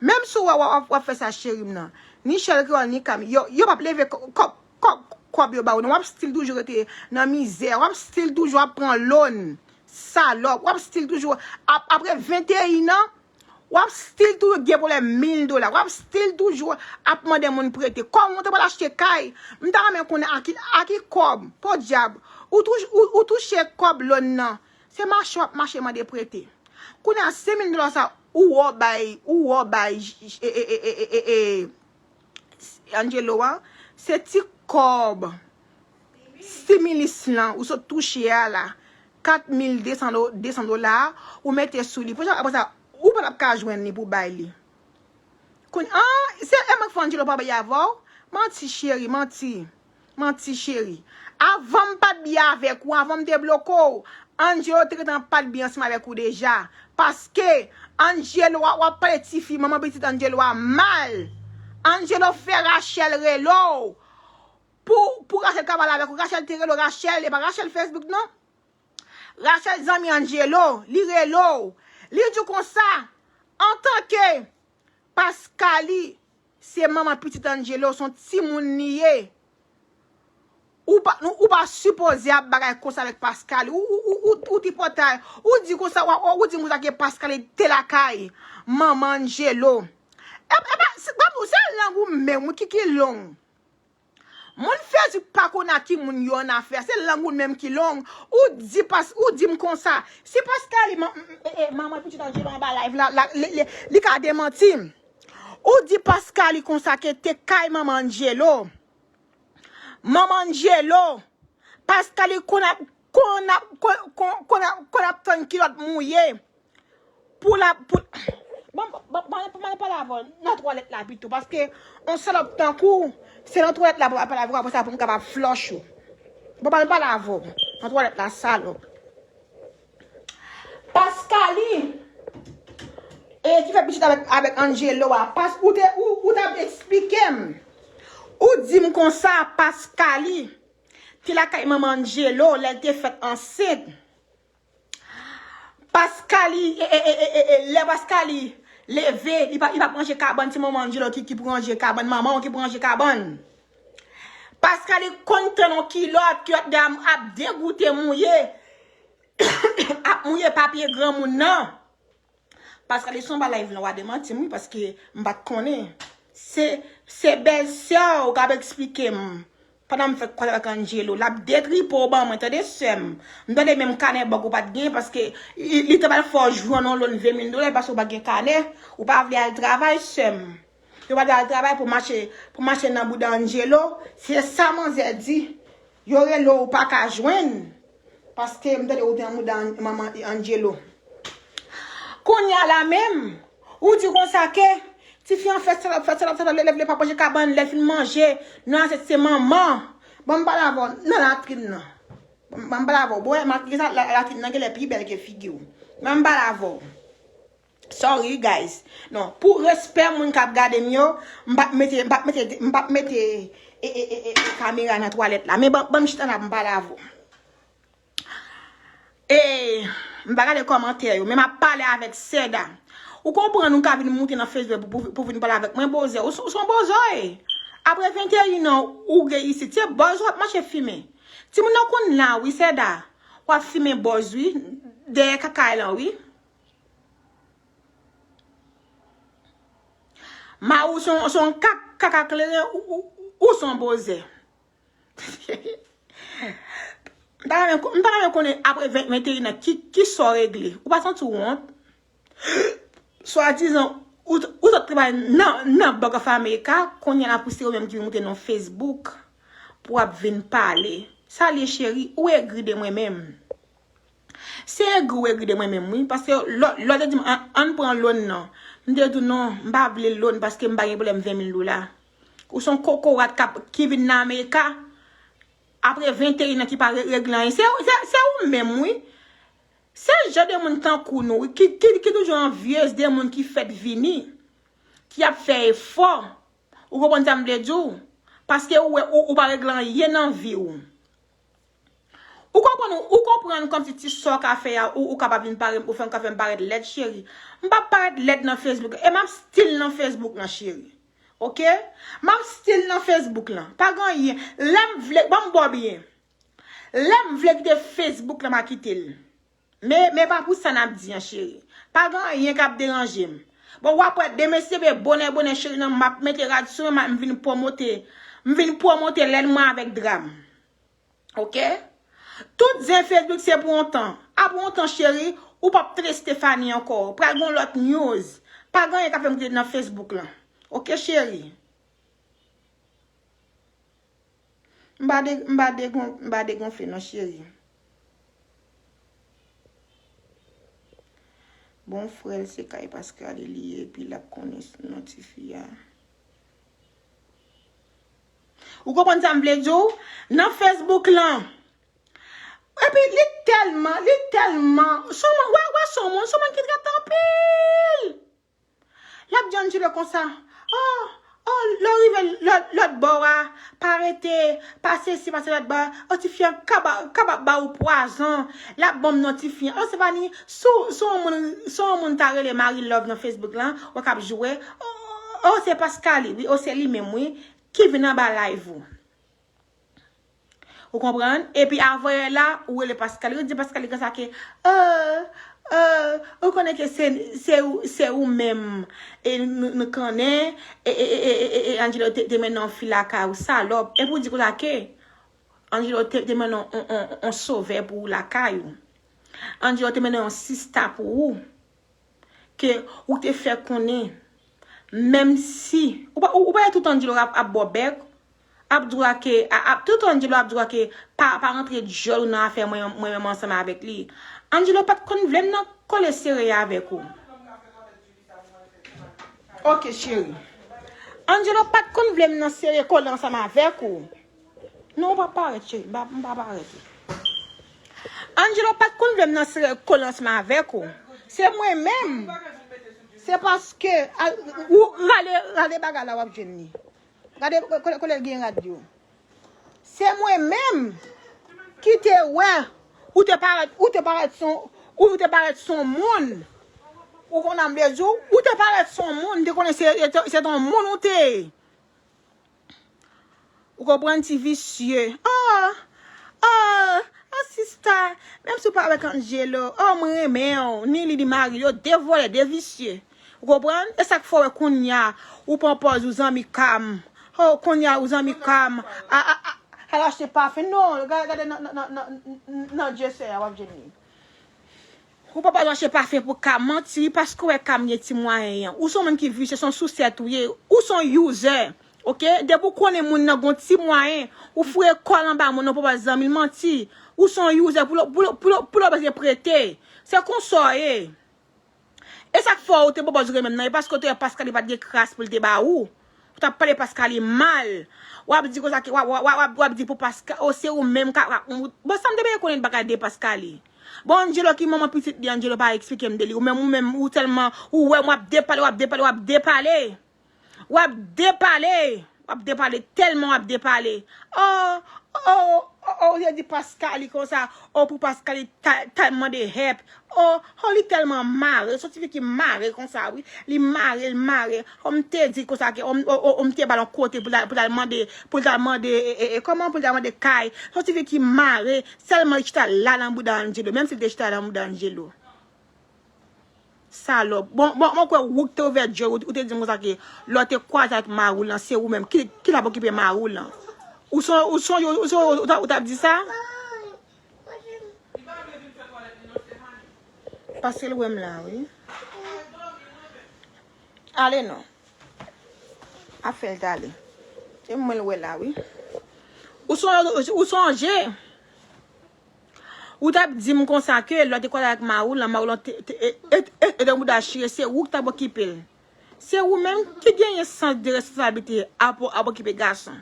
Menm si w wè w ap, w ap fè sa, cheri m nan. Ni Chèl Kreyòl, ni Kam, yo, yo p ap leve kò-, kòb, kòb, kòb yo ba w, non. W ap still toujou rete nan mizè. W ap still toujou ap pran lòn. Salòp. W ap still toujou ap, apre venteyen an, w ap still toujou gen pwoblèm mil dola. W ap still toujou ap mande moun prete. Kòm ou te pral achte kay, m ta renmen konnen a ki, a ki kòb, podyab, ou touch-, ou, ou touche kòb lòn nan. Se mache w ap mache mande prete. Kounye a, senk mil dola sa, ou wè w bay, ou wè w bay, j-, j-, e, e, e, e, e, e, Angelo a, se ti kòb similis lan ou sot touche a la, kat mil de san do-, de san dola a, ou mete sou li. Pou jan apre sa, ou pa t ap ka jwenn li pou bay li. Kounye a, se e mwen k fè Angelo pa bay avè w? Manti, cheri, manti. Manti, cheri. Avan m pa t byen avèk ou, avan m te bloke w, Angelo te gentan pa t byen ansanm avèk ou deja. Paske Angelo a, w ap pale tifi, manman pitit Angelo a mal. Angelo fè Rachel rele w pou, pou Rachel ka pale avèk ou. Rachel te rele w, Rachel, e pa Rachel Facebook, non. Rachel zanmi Angelo, li rele w. Li di w konsa, antanke Pascaly, se manman pitit Angelo, se yon timoun li ye. Ou pa, ou, ou pa sipoze ap bagay konsa avèk Pascaly. Ou, ou, ou, ou, ou tripotay. Ou di konsa, ou, ou, ou di konsa ke Pascaly te lakay manman Angelo. E, e pa, se, pa pou, se lang ou menm, wi, ki, ki long. Moun Facebook pa konn a ki moun yo annafè. Se lang ou menm ki long. Ou di pas, ou di m konsa. Si Pascaly, man-, e, e, manman pitit Angelo anba live la, la, li, li, li ka demanti m. Ou di Pascaly konsa ke te kay manman Angelo. Manman Angelo. Pascaly konn ap, konn ap, konn, konn, konn ap, konn ap tann kilòt mouye. Pou la, pou, ban, ban, ban, ban, ban pale avè w nan twalèt la pito, paske yon salòp tankou w, se nan twalèt la pou pale avè w, apre sa pou m kapab flòch ou. Bon, ban pale avè w nan twalèt la, salòp. Pascaly, e ki fè pitit avèk, avèk Angelo a, pas, ou te, ou, ou t ap eksplike m. Ou di m konsa, Pascaly te lakay manman Angelo, lè l te fèt ansent. Pascaly, e, e, e, e, e, e, lè Pascaly leve, li pa, li p ap ranje kabann, se manman Angelo ki, ki pou ranje kabann, manman w ki pou ranje kabann. Pascaly konn tann yon kilòt, kilòt de a ap degoute mouye, ap mouye papye granmoun nan. Pascaly, se yon bagay live lan w a demanti m, wi, paske m pa t konnen. Se, se bèlsè w k ap eksplike m. Pandan m fè kwaz avèk Angelo, l ap detripe w ban mwen, tande sè m. M tande menm kanè bòg ou pa t gen, paske li, li te pral fè w jwenn yon lòn ven mil dola, paske w pa gen kanè, ou pa vle al travay, sè m. Yo pa vle al travay pou mache, pou mache nan bouda Angelo. Se sa manzè di. Yo rele w, ou pa ka jwenn. Paske m tande ou te nan bouda An-, manman Angelo. Kounye a la menm, ou di konsa ke tifi an fè salòp, fè salòp, salòp, lè, lè, lè pa manje kabann, lè l fin manje, nan asyèt se manman. Ban m pale avè w nan latrin nan. Ban m, ban m pale avè w. Bon, wè, latrin sa, la, latrin nan genlè pi bèl ke figi w. Ban m pale avè w. Sorry, guys. Non, pou respè moun k ap gade m yo, m p ap mete, m p ap mete, m p ap mete, e, e, e, e, e, kamera nan twalèt la. Men ban, ban m chita la pou m pale avè w. E, m pa gade kòmantè yo, men m ap pale avèk Seda. Ou konprann ou ka vin moute nan Facebook pou, pou, pou vin pale avèk mwen, bozè. Ou, ou se yon bozè, wi. Apre venteyen an, ou gen isit. Se bòz w ap mache fimen. Timoun nan konn la, wi, Seda. W ap fimen bòz, wi. dèyè kakay lan, wi. Mari w se yon, se yon kak, kaka kleren, ou, ou, ou se yon bozè. M ta renmen ko-, m ta renmen konnen apre ven, venteyen an, ki, ki sa w regle? Ou pa santi w wont? Swadizan, ou, ou t ap travay nan, nan Bank of America, kounye a la pou se ou menm ki vin moute nan Facebook pou w ap vin pale. Sa l ye, cheri, ou egri de mwen menm. Se egri ou egri de mwen menm, wi, paske lè, lè w te di m, "An, ann pran loan nan." M te di w, "Non, m pa vle loan paske m pa gen pwoblèm ven mil dola." Ou se yon kokorat k ap, ki vin nan Amerika, apre venteyen an ki pa re-, regle anyen. Se, se, se ou menm, wi. Se jan de moun tankou nou, wi, ki, ki, ki toujou anvyez de moun ki fèk vini, ki ap fè efò. Ou konprann sa m vle di w? Paske ou wè, ou, ou pa regle anyen nan vi w. Ou konprann, ou, ou konprann kòmsi ti sa w ka fè a, ou, ou kapab vin pare, ou fè, ka fè m parèt lèd, cheri. M p ap parèt lèd nan Facebook, e m ap still nan Facebook lan, cheri. Oke? M ap still nan Facebook lan. Pa gen anyen. Lè m vle, ban m ba w byen. Lè m vle kite Facebook lan, m a kite l. Men, men pa pou sa n ap di an, cheri. Pa gen anyen k ap deranje m. Bon, w ap wè, demen, si se bonè, bonè, cheri, nan, m ap mete rad sou mwen, m vin pwomote. M vin pwomote lèn mwen avèk dra m. Oke? Tout zen Facebook se pou yon tan. Apre yon tan, cheri, ou p ap tande Stephanie ankò. Pral gen yon lòt news. Pa gen anyen k ap fè m kite nan Facebook lan. Oke, cheri? M pa de, m pa degon-, m pa degonfle non, cheri. Bon, frè l se kay Pascaly li ye, epi l ap konnen non tifi a. Ou konprann sa m vle di w? Nan Facebook lan. Epi li tèlman, li tèlman, se yon moun, wè, wè, se yon moun, se yon moun ki trè anpil. L ap di Angelo konsa, "Oh, oh, lè w rive lòt, lòt bò a, pa rete, pase isi, pase lòt bò a. Oh, tifi an kaba-, kapab ba ou pwazon." L ap ban m non tifi an. Oh, se pa ni, si w, si w yon moun, si w yon moun ta rele Marie Love nan Facebook lan, ou k ap joure. Oh, oh, se Pascaly, wi, oh, se li menm, wi, ki vin anba live ou. Ou konprann? Epi avanyè la, ou rele Pascaly, ou di Pascaly konsa ke, "Oh, oh, ou konnen ke se, se ou, se ou menm, e nou, nou konnen, e, e, Angelo te, te mennen yon fi lakay ou, salòp." Epi ou di konsa ke Angelo te, te mennen yon, yon, yon, yon sovè pou ou lakay ou. Angelo te mennen yon sista pou ou. Ke ou te fè konnen, menm si, ou pa, ou, ou pa wè tout Angelo ap, ap ba w bèk, ap di w la ke, a, ap, tout Angelo ap di w la ke pa, pa rantre djòl ou nan afè mwen, mwen menm ansanm avèk li. Angelo pa t konn vle m nan kole sere avèk ou. Ok, cheri. Angelo pa t konn vle m nan sere kole ansanm avèk ou. Non, ou pa parèt, cheri. M pa, m pa parèt. Angelo pa t konn vle m nan sere kole ansanm avèk ou. Se mwen menm. Se paske, a, ou rale, rale bagay la, w ap jwenn li. Gade, ko-, ko-, kote l gen rad yo. Se mwen menm ki te wè, ou te parèt, ou te parèt son, ou te parèt son moun. Ou konn sa m vle di w, ou te parèt son moun, m te konnen se, se, se ton moun ou te ye. Ou konprann, ti visye. Oh, oh, oh, sista, menm si w pa avèk Angelo, oh, mwen renmen w, ni li, ni Mario, de vòlè, de visye. Ou konprann? E sa k fè w wè kounye a, ou pran pòz ou zanmi Cam. Oh, kounye a, ou zanmi Cam. A, a, a, al achte pafen. Non, gade, gade nan, nan, nan, nan, nan je sè a, w ap jwenn li. Ou pa bezwen achte pafen pou Cam, manti, paske w wè Cam gen ti mwayen an. Ou se yon moun ki visye, se yon sousèt ou ye. Ou se yon user, ok? Depi w konnen moun nan gon ti mwayen, ou foure kò l anba moun nan, ou pa bezwen zanmi l, manti. Ou se yon user, pou l, pou l, pou l, pou l bezwen prete. Se konsa w ye. E sa k fè w te pwopòz renmen m nan, e paske w te wè Pascaly pa t gen kras pou l te ba ou. Ou t ap pale Pascaly mal. W ap di konsa ke, w ap, w ap, w ap, w ap di pou Pasca-, o, se ou menm ka, ka, bon, sa m te bezwen konnen bagay de Pascaly. Bon, Angelo ki manman pitit li, Angelo pa eksplike m de li. Ou menm, ou menm, ou tèlman, ou wè m, w ap depale, w ap depale, w ap depale. W ap depale. W ap depale, tèlman w ap depale. Oh, oh, oh, oh, ou te di Pascaly konsa. Oh, pou Pascaly ta, ta mande help. Oh, oh, li tèlman mare. Se yon tifi ki mare konsa, wi. Li mare, li mare. Oh, m te di konsa ke, oh, m- oh, oh, oh, m te ba l yon kote pou l al- pou l al mande, pou l al mande, e, e, e, kòman pou l al mande kay. Se yon tifi ki mare. Sèlman li chita la nan bouda Angelo. Menm si li te chita la nan bouda Angelo. Salòp. Bon, bon, mwen kwè ou k te ouvè djòl, ou, ou te di m konsa ke lè w te kwaze ak mari w lan, se ou menm. Ki, ki t ap okipe mari w lan? Ou son, ou sonje, ou sonje, ou t ap, ou t ap di sa? Paske l wè m la, wi. Ale non. Ap fè l t ale. E mwen l wè la, wi. Ou son, ou sonje? Ou t ap di m konsa ke lè w te kwaze ak mari w lan, mari w lan te, te, e, e, e, e te mouda chire, se ou ki t ap okipe l. Se ou menm ki genyen sans de responsablite ap, ap okipe gason.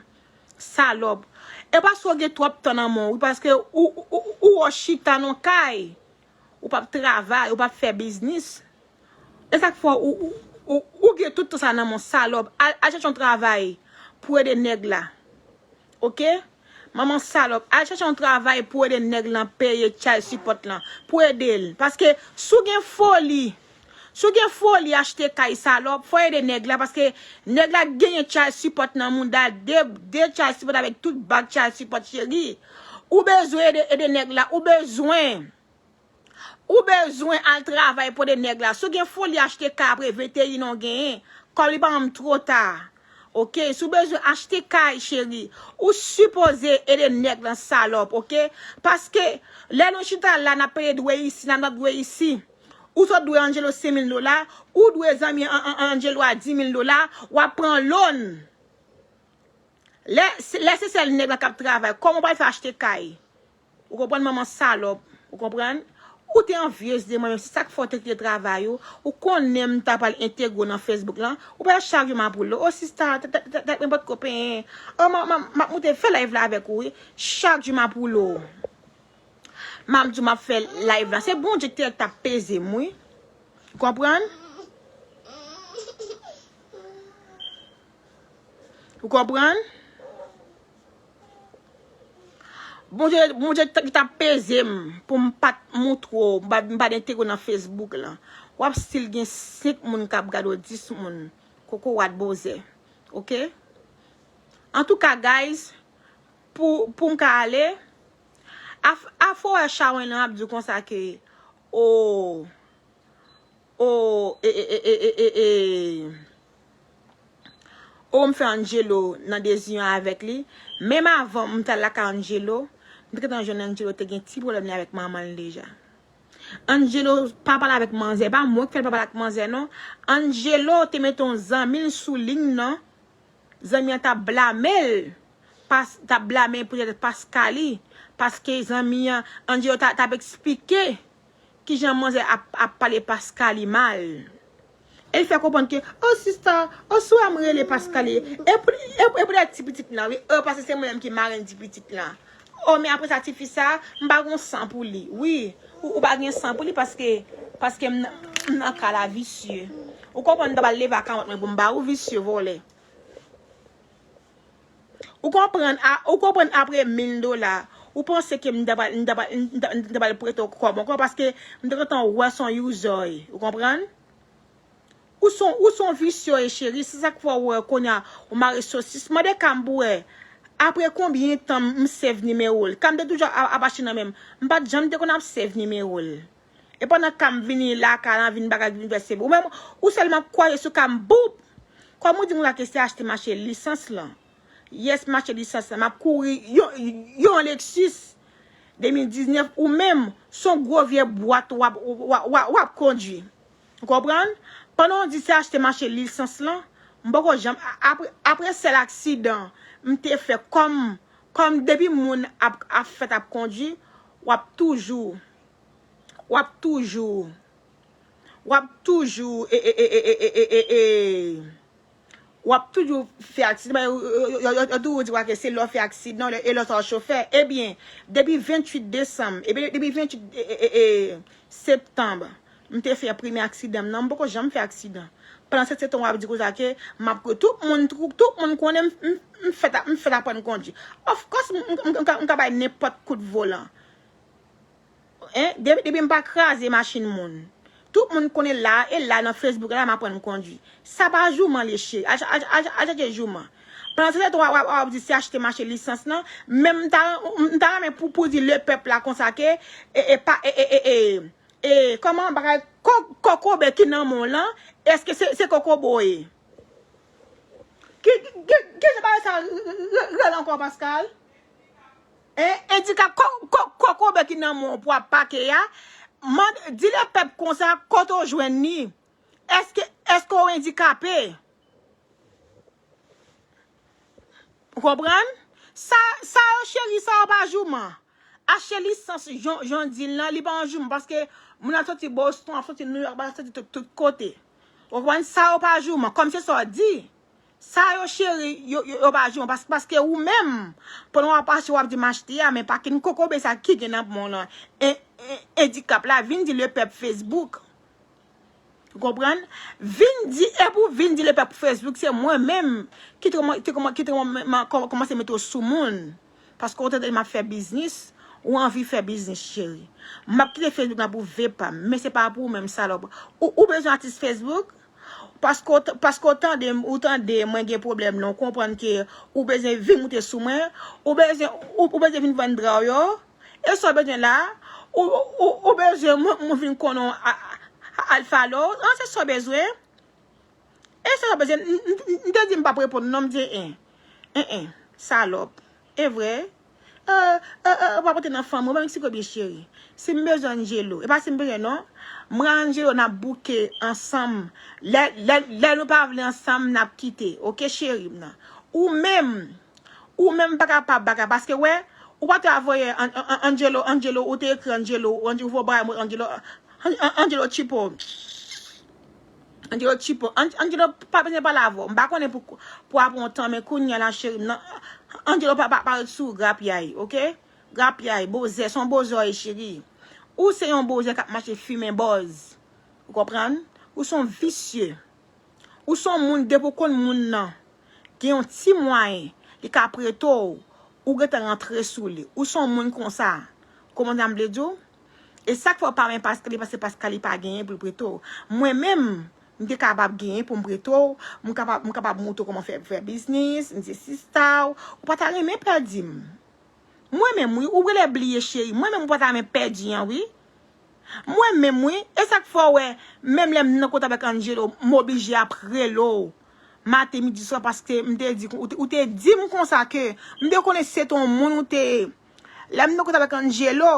Salòp. E paske w gen twòp tan nan men w, wi, paske ou, ou, ou, ou, ou chita nan kay. Ou p ap travay, ou p ap fè biznis. E sa k fè w, ou, ou, ou, ou gen tout tan sa nan men w, salòp. Al, al chèche yon travay pou ede nèg la. Oke? Manman salòp, al chèche yon travay pou ede nèg lan peye child support lan. Pou ede l. Paske si w gen foli, si w gen foli achte kay, salòp, fò ede nèg la. Paske nèg la genyen child support nan mouda, de, de child support avèk tout bag child support, cheri. Ou bezwen ede, ede nèg la. Ou bezwen. Ou bezwen al travay pou ede nèg la. Si w gen foli achte kay apre venteyen an w genyen, kòb li pa janm twò ta. Oke? Si w bezwen achte kay, cheri, ou sipoze ede nèg lan, salòp, oke? Paske lè nou chita la, n ap peye dwe isi, n ap dwe isi. Ou sot dwe Angelo senk mil dola, ou dwe zanmi an, an, an Angelo a dis mil dola, w ap pran loan. Lè, lè se sèl nèg la k ap travay, kòman w pral fè achte kay? Ou konprann, manman salòp? Ou konprann? Ou te anvyez de mwen, menm se sa k fè w te kite travay ou. Ou konnen m ta pral entegre w nan Facebook lan. Ou pa chak jou m ap woule w. O sista, tèt mwen potko penyen. O, m ap moute fè live la avèk ou, wi. Chak jou m ap woule w. M ap di w m ap fè live la. Se Bondye ki te t ap peze m, wi. Ou konprann? Ou konprann? Bondye, Bondye ki t ap peze m pou m pa t moutre w, m pa, m pa t entegre w nan Facebook lan. W ap still gen senk moun k ap gade w, dis moun. Koko wat bozè. Oke? Antouka, guys, pou, pou m ka ale, af-, afwa w wè Sharon nan ap di w konsa ke, o, o, e, e, o, m fè Angelo nan deziyman avèk li. Menm avan m t al lakay Angelo, m te gentan jwenn Angelo te gen ti pwoblèm li avèk manman l deja. Angelo pa pale avèk manzè, pa mwen k fè l pa pale ak manzè, non. Angelo te mete yon zanmi l sou liy nan. Zanmi an t ap blame l, pas-, t ap blame l poutèt Pascaly, paske zanmi an, Angelo t a-, t ap eksplike kijan manzè ap, ap pale Pascaly mal. E l fè konprann ke, o sista, o si w wè m rele Pascaly, e pou, e, e poutèt ti pitit lan, wi, o paske se mwen menm ki marenn ti pitit lan. O, men apre sa, tifi sa, m pa gen san pou li, wi. Ou, ou pa gen san pou li paske, paske m nan, m nan ka la visye. Ou konprann, m ta pral leve a karant mwen pou m ba ou visye vòlè. Ou konprann, a, ou konprann apre mil dola, ou panse ke m ta pral, m ta pral, m ta, m ta pral prete w kòb ankò paske m te gentan wè se yon user, ou konprann? Ou se yon, ou se yon visye, cheri, se sa k fè w wè kounye a ou mare sosis. Mande Cam pou wè, apre konbyen tan m save nimewo l? Cam te toujou ap, ap achte nan men m. M pa t janm te konn ap save nimewo l. E pandan Cam vini lakay lan, vin bagay, vin fè save. Ou menm, ou sèlman kwaze sou Cam, boup! Kòm ou di m la ke se achte mache lisans lan. Yes, mache lisans lan. M ap kouri yon, yon Lexus de mil diznèf, ou menm, se yon gwo vye bwat w ap, w ap, w ap, w ap kondui. Ou konprann? Pandan w di se achte mache lisans lan, m poko janm, a-, apre, apre sèl aksidan m te fè kòm, kòm depi moun ap, ap fèt ap kondui, w ap toujou, w ap toujou, w ap toujou, e, e, w ap toujou fè aksidan. Yo, yo, yo, yo, yo toujou di w ke se lè w fè aksidan, lè, e lè w sa w chofè. Ebyen, depi venntuit desanm, ebyen, depi venntuit, e, e, e, e, septanm M te fè premye aksidan m nan, m poko janm fè aksidan. Pandan se, se tan w ap di konsa ke m ap, tout moun, tout, tout moun konnen m, m, m fèt, m fèt aprann kondwi. Of course, m, m, m, m ka, m ka bay nenpòt kout volan. Hein? Depi, depi m pa kraze machin moun. Tout moun konnen la, e la nan Facebook la, m aprann kondwi. Sa pa jouman li ye, cheri. Al, al, al, al chache jouman. Pandan se tan w ap, w ap, w ap di se achte mache lisans nan, men m ta, m ta renmen pou, pou di lepèp la konsa ke, e, e pa, e, e, e, e, e, kòman bagay ko-, kokobe ki nan men w lan, èske se, se kokobo ye? Ki, ki, ki, ki jan bagay sa r-, r-, r-, rele ankò, Pascal? Hein? Endika-, ko-, ko-, kokobe ki nan men w pou ap pake a, mande, di lepèp konsa, kote w jwenn li? Èske, èske w endikape? Ou konprann? Sa, sa yo, cheri, sa yo pa jouman. Achte lisans, jan, jan w di l lan, li pa yon jouman, paske moun ap soti Boston, ap soti New York, ap soti tout, tout kote. Ou konprann? Sa yo pa jouman, kòm se sa w di. Sa yo, cheri, yo, yo, yo pa jouman, pas-, paske ou menm, pandan w ap achte, w ap di m achte a, men pa kin kokobe sa ki gen nan men w lan. E, e, endikap la, vin di lepèp Facebook. Ou konprann? Vin di, e pou vin di lepèp Facebook, se mwen menm ki te kòman-, te kòman-, ki te kòman-, kòmanse mete w sou moun. Paske ou tande m ap fè biznis, ou anvi fè biznis, cheri. M ap kite Facebook la pou ve pa m, men se pa pou ou menm, salòp. Ou, ou bezwen atis Facebook? Paske w t-, paske w tande m, ou tande mwen gen pwoblèm nan, ou konprann ke ou bezwen vin moute sou mwen, ou bezwen, ou, ou bezwen vin vann dra w yo, E sa w bezwen la? Ou, ou, ou bezwen mwen, mwen vin konnen w a, a, a, al follow? An, se sa w bezwen? E sa w bezwen? M, m, m, m te di m p ap reponn non, m di en. En, en. Salòp. E vre? E, e, e, w pa pote nan fanmi w, ban m eksplike w byen, cheri. Si m bezwen Angelo, e pa si m bezwen non. Mwen Angelo n ap bouke ansanm. Lè, lè, lè nou pa vle ansanm, n ap kite. Oke, cheri m nan. Ou menm, Ou menm pa kapab bagay, paske wè, ou pa te avoye An-, An-, An-, Angelo, Angelo, ou te ekri Angelo, Ange-, ou voye bagay mwen Angelo, An-, An-, Angelo Chipo. Angelo Chipo. An-, Angelo pa bezwen pale avè w. M pa konnen pou, pou aprann w tan, men kounye a la, cheri m nan, Angelo pa, pa, pa ret sou grapyay, oke? Grapyay, bozè, se yon bozè w ye, cheri. Ou se yon bozè k ap mache fimen bòz. Ou konprann? Ou se yon visye. Ou se yon moun, depi w konn moun nan gen yon ti mwayen, li ka prete w, ou gentan rantre sou li. Ou se yon moun konsa. Konprann sa m vle di w? E sa k fè w pa renmen Pascal, li panse Pascal li pa genyen pou l prete w. Mwen menm, m te kapab genyen pou m prete w, m kapab, m kapab montre w kòman fè, fè biznis, m se sista w, ou pa ta renmen pèdi m. Mwen menm wi, ou genlè bliye cheri, mwen menm ou pa ta renmen pèdi an wi. Mwen menm wi, e sa k fè w wè, menm lè m nan kote avèk Angelo, m oblije ap rele w maten, midi, swa, paske m te di, ou te, ou te di m konsa ke, m te konnen se te yon moun ou te, lè m nan kote avèk Angelo,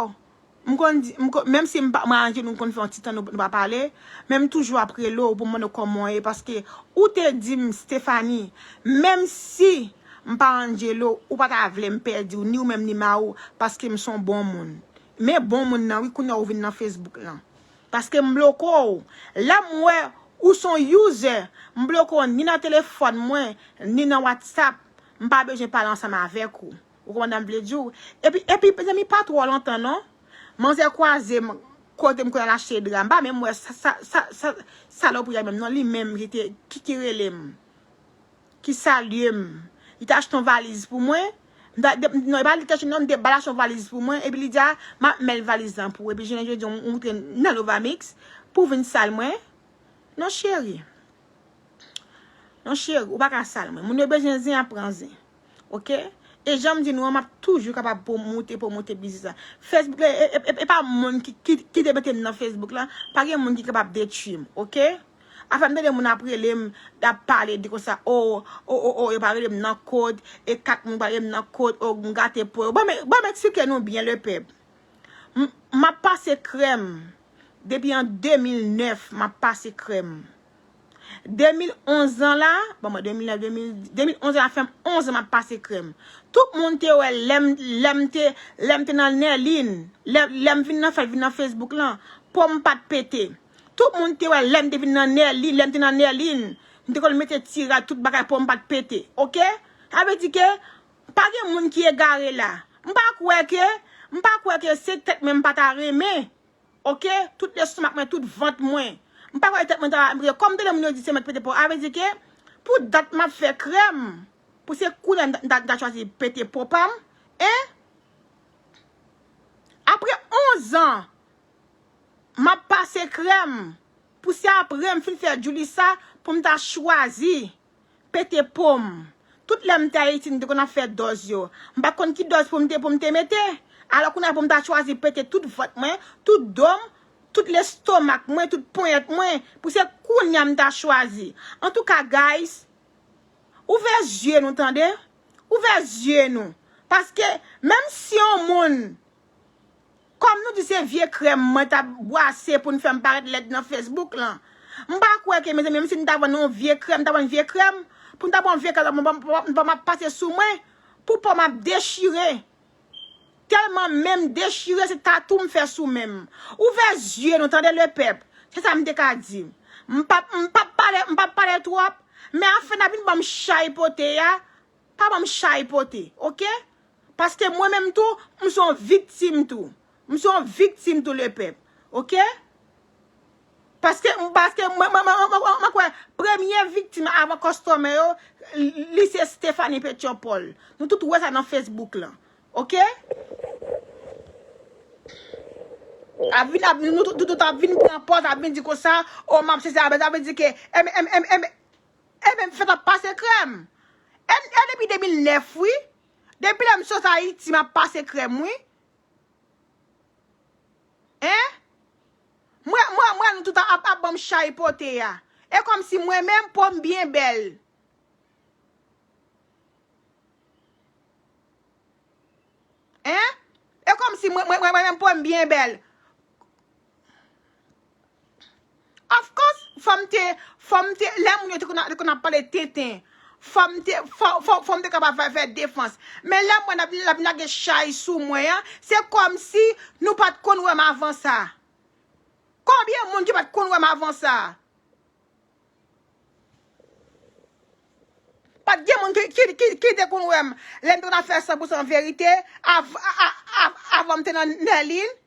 m konn di, m konn, menm si m pa, mwen ak Angelo nou konn fè yon ti tan nou, nou pa pale, men m toujou ap rele w pou m mande w kòman w ye, paske ou te di m, Stephanie, menm si m pa Angelo, ou pa ta vle m pèdi w, ni ou menm ni mari w, paske m se yon bon moun. Men bon moun nan, wi, kounye a ou vin nan Facebook lan. Paske m bloke w. Lè m wè ou se yon user, m bloke w ni nan telefòn mwen, ni nan WhatsApp. M pa bezwen pale ansanm avèk ou. Ou konprann sa m vle di w? Epi, epi, mezanmi, pa twò lontan, non. Manzè kwaze m, kote m konn al achte dra. M pa menm wè sa, sa, sa, sa, salopri a menm, non, li menm ki te, ki, ki rele m. Ki salye m. Li te achte yon valiz pou mwen. M ta, de, non, e pa li te achte, non, m te ba l achte yon valiz pou mwen. Epi li di, a, m ap mèt valiz lan pou ou. Epi jounen jodi, ou, ou moutre nan Novamix pou w vin sal mwen. Non, cheri. Non, cheri, ou pa ka sal mwen. Moun yo bezwen zen, ap pran zen. Oke? E jan m di nou an, m ap toujou kapab pwomote, pwomote biznis la. Facebook la, e, e, e, e pa moun ki, ki, ki te mete m nan Facebook la, pa gen moun ki kapab detwi m, oke? Afè m tande moun ap rele m, ap pale de konsa, o, o, o, o, yo pa rele m nan kod, e kat moun pa rele m nan kod, o, m gate po yo. Ban m, ban m eksplike nou byen, lepèp. M, m ap pase krèm depi an de mil nèf, m ap pase krèm. De mil onz an la, bon, mwen, de mil nèf, de mil, de mil onz an la fè m onz an m ap pase krèm. Tout moun te wè lè m, lè m te, lè m te nan Nèlin, lè, lè m vin nan fèt, vin nan Facebook lan, po m pa t pete. Tout moun te wè lè m te vin nan Nèlin, lè m te nan Nèlin, m te konn mete ti rad, tout bagay, po m pa t pete. Oke? Sa vle di ke pa gen moun ki egare la. M pa kwè ke, m pa kwè ke se tèt mwen m pa ta renmen. Oke? Tout lestomak mwen, tout vant mwen. M pa kwè tèt mwen ta, kòm tande moun yo di se mwen ki pete po. A vle di ke pou dat m ap fè krèm, pou se kounye a m ta, ta, ta chwazi pete po pa m. En? Apre onz an, m ap pase krèm. Pou se apre m fin fè Julissa pou m ta chwazi pete po m. Tout lè m te Ayiti, m te konn ap fè dòz yo. M pa t konn ki dòz pou m te, pou m te mete. Alò kounye a pou m ta chwazi pete tout vant mwen, tout do m, tout lestomak mwen, tout ponyèt mwen. Pou se kounye a m ta chwazi. Antouka, guys, ouvè zye nou, tande. Ouvè zye nou. Paske, menm si yon moun, kòm nou di se vye krèm mwen t ap bwase pou n fè m parèt lèd nan Facebook lan. M pa kwè ke, mezanmi, menm si m ta vann yon vye krèm, m ta vann vye krèm, pou m ta pran yon vye krèm, m pa, m pa, m pa, m ap pase sou mwen, pou po m ap dechire. Tèlman men m dechire, se tatou m fè sou men m. Ouvè zye nou, tande, lepèp. Se sa m te ka di. M p ap, m p ap pale, m p ap pale twòp, men afè n ap vin ban m chay pote a, pa ban m chay pote, oke? Paske mwen menm tou, m se yon viktim tou. M se yon viktim tou, lepèp, oke? Paske, paske mwen, mwen, mwen, mwen, mwen, mwen kwè premye viktim avan kòstòmè yo, li se Stephanie Petyonpòl. Nou tout wè sa nan Facebook lan. Oke? Ap vin, ap, nou tout, tout, tout ap vin pran pòz, ap vin di konsa, o, m ap sezi, sa vle di ke, e, e, e, e, e, m fèk ap pase krèm. E, e depi de mil nèf, wi. Depi lè m sot Ayiti, m ap pase krèm, wi. En? Mwen, mwen, mwen, nou tout ap, ap ban m chay pote a. E kòmsi mwen menm, po m byen bèl. En? E kòmsi mwen, mwen, mwen, mwen menm, po m byen bèl. Of course, fò m te, fò m te, lè moun yo te konn, te konn ap pale tenten, fò m te, fò, fò, fò m te kapab fè, fè defans. Men lè m wè n ap, n ap lage chay sou mwen an, se kòmsi nou pa t konn wè m avan sa. Konbyen moun ki pa t konn wè m avan sa? Pa t gen moun ki, ki, ki, ki te konn wè m lè m te konn ap fè san pou san verite av-, a, a, a, avan m te nan Nèlin.